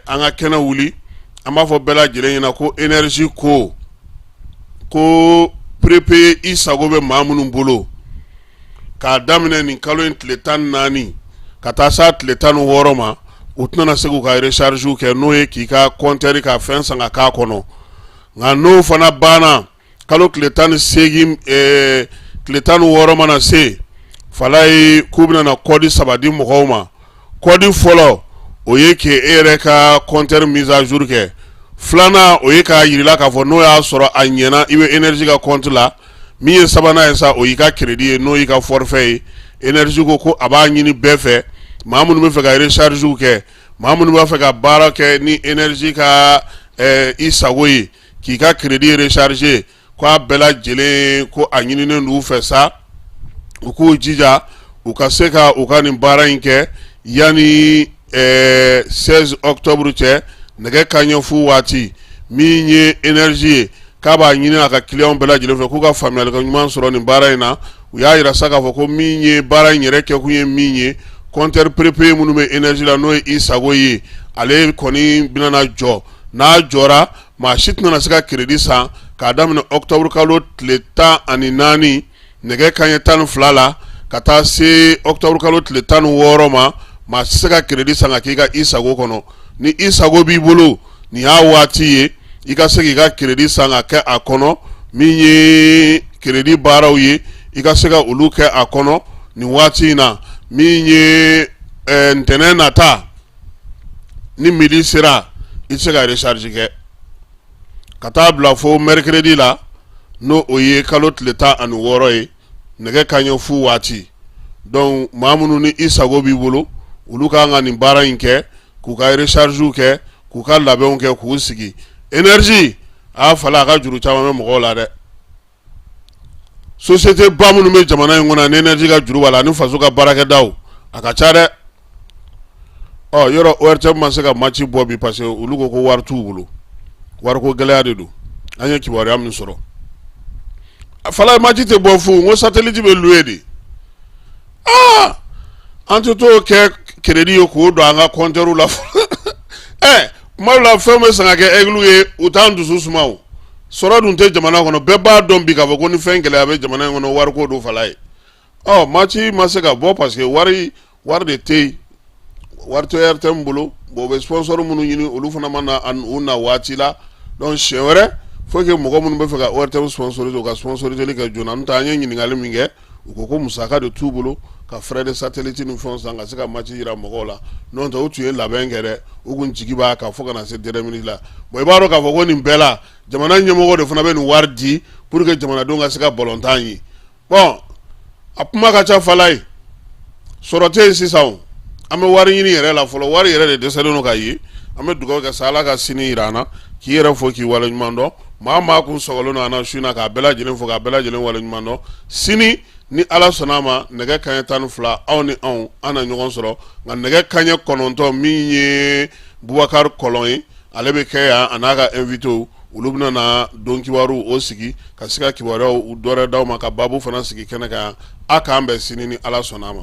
an ka kɛnɛ wuli, an b'a fɔ bɛɛ lajɛlen ɲɛna ko énergie ko prépayé i sago bɛ maa minnu bolo, k'a daminɛ nin kalo in tile 14 ka taa s'a tile 16 ma, u tɛna se k'u ka recharge kɛ, n'o ye k'i ka compteur ka fɛn san ka k'a kɔnɔ. Nka n'o fana banna, kalo tile 18, tile 16 mana se, Falaye, k'u bɛna na code saba di mɔgɔw ma. Code fɔlɔ, o ye k'e yɛrɛ ka compteur mise à jour kɛ. Filanan, o ye k'a yir'i la k'a fɔ n'o y'a sɔrɔ a ɲɛna, i bɛ énergie ka compte la. Min ye sabanan ye sa, o y'i ka crédit ye, n'o y'i ka forfait ye. Énergie ko a b'a ɲini bɛɛ fɛ, maa minnu bɛ fɛ ka recharge kɛ, maa minnu b'a fɛ ka baara kɛ ni énergie ka i sago ye, k'i ka crédit recharger, ko a bɛɛ lajɛlen, ko a ɲininen d'u fɛ sa, u k'u jija u ka se ka u ka nin baara in kɛ yanni 16 octobre cɛ, nɛgɛ kanɲɛ fu waati. Min ye énergie ye, k'a b'a ɲini a ka clients bɛɛ lajɛlen fɛ k'u ka faamuyali ɲuman sɔrɔ nin baara in na. U y'a yira sa k'a fɔ ko min ye baara in yɛrɛ kɛkun ye, min ye compteur prépayé minnu bɛ énergie la, n'o ye i sago ye, ale kɔni bɛna jɔ. N'a jɔra, maa si tɛna se ka crédit san k'a daminɛ octobre kalo tile 14 nɛgɛ kanɲɛ 12 la ka taa se octobre kalo tile 16 ma. Maa si tɛ se ka crédit san ka k'i ka i sago kɔnɔ. Ni i sago b'i bolo, nin y'a waati ye i ka se k'i ka crédit san ka kɛ a kɔnɔ. Min ye crédit baaraw ye, i ka se ka olu kɛ a kɔnɔ nin waati in na. Min ye ntɛnɛn nata, ni midi sera, i tɛ se ka recharge kɛ ka taa bila fo mercredi la, n'o o ye kalo tile 16 ye, nɛgɛ kanɲɛ fu waati. Donc maa minnu ni i sago b'i bolo, olu ka kan ka nin baara in kɛ, k'u ka recharge kɛ, k'u ka labɛnw kɛ, k'u sigi. Énergie a fala, a ka juru caman bɛ mɔgɔw la dɛ. Société ba minnu bɛ jamana in kɔnɔ, ni énergie ka juru b'a la, ani faso ka baarakɛdaw, a ka ca dɛ. Ɔ yɔrɔ ORTM ma se ka match bɔ bi parce que olu ko ko wari t'u bolo, wariko gɛlɛya de don. An ye kibaruya min sɔrɔ, Fala, match tɛ bɔ fu. N ko satellite bɛ louer de. Aa, an tɛ t'o kɛ crédit ye k'o don an ka compteur la. Ɛ, kuma dɔ la, fɛn bɛ san ka kɛ aigle ye, u t'an dusu suma. O sɔrɔ dun tɛ jamana kɔnɔ. Bɛɛ b'a dɔn bi k'a fɔ ko ni fɛn gɛlɛya bɛ jamana in kɔnɔ, wariko don, Fala ye. Ɔ match ma se ka bɔ parce que wari de tɛ yen, wari tɛ ORTM bolo. Bon, u bɛ sponsor minnu ɲini, olu fana ma na u na waati la. Donc siɲɛ wɛrɛ, faut que mɔgɔ minnu bɛ fɛ ka ORTM sponsoriser, u ka sponsoriseli kɛ joona. N'o tɛ, an ye ɲininkali min kɛ, u ko ko musaka de t'u bolo ka frais de satellite ni fɛnw san ka se ka match yira mɔgɔw la. N'o tɛ, u tun ye labɛn kɛ dɛ, u kun jigi b'a kan fo ka na se dernière minute la. Bon, i b'a dɔn k'a fɔ ko nin bɛɛ la, jamana ɲɛmɔgɔ de fana bɛ nin wari di pour que jamanadenw ka se ka balontan ye. Bon, a kuma ka ca, Fala ye. Sɔrɔ tɛ yen sisan, an bɛ wari ɲini yɛrɛ la fɔlɔ, wari yɛrɛ de dɛsɛlen don ka ye. An bɛ dugawu kɛ sa, Ala ka sini yira an na. K'i yɛrɛ fo k'i waleɲuman dɔn. Maa maa kun sɔgɔlen don an na su in na, k'a bɛɛ lajɛlen fo k'a bɛɛ lajɛlen waleɲuman dɔn. Sini, ni Ala sɔnna a ma, nɛgɛ kanɲɛ 12, aw ni anw an na ɲɔgɔn sɔrɔ. Nka nɛgɛ kanɲɛ 9, min ye Bubakari Kɔlɔn ye, ale bɛ kɛ yan, a n'a ka invité, olu bɛna na don kibaru o sigi ka se ka kibaruyaw dɔwɛrɛ d'aw ma, ka baabu fana sigi kɛnɛ kan. A k'an bɛn sini ni Ala sɔnna a ma.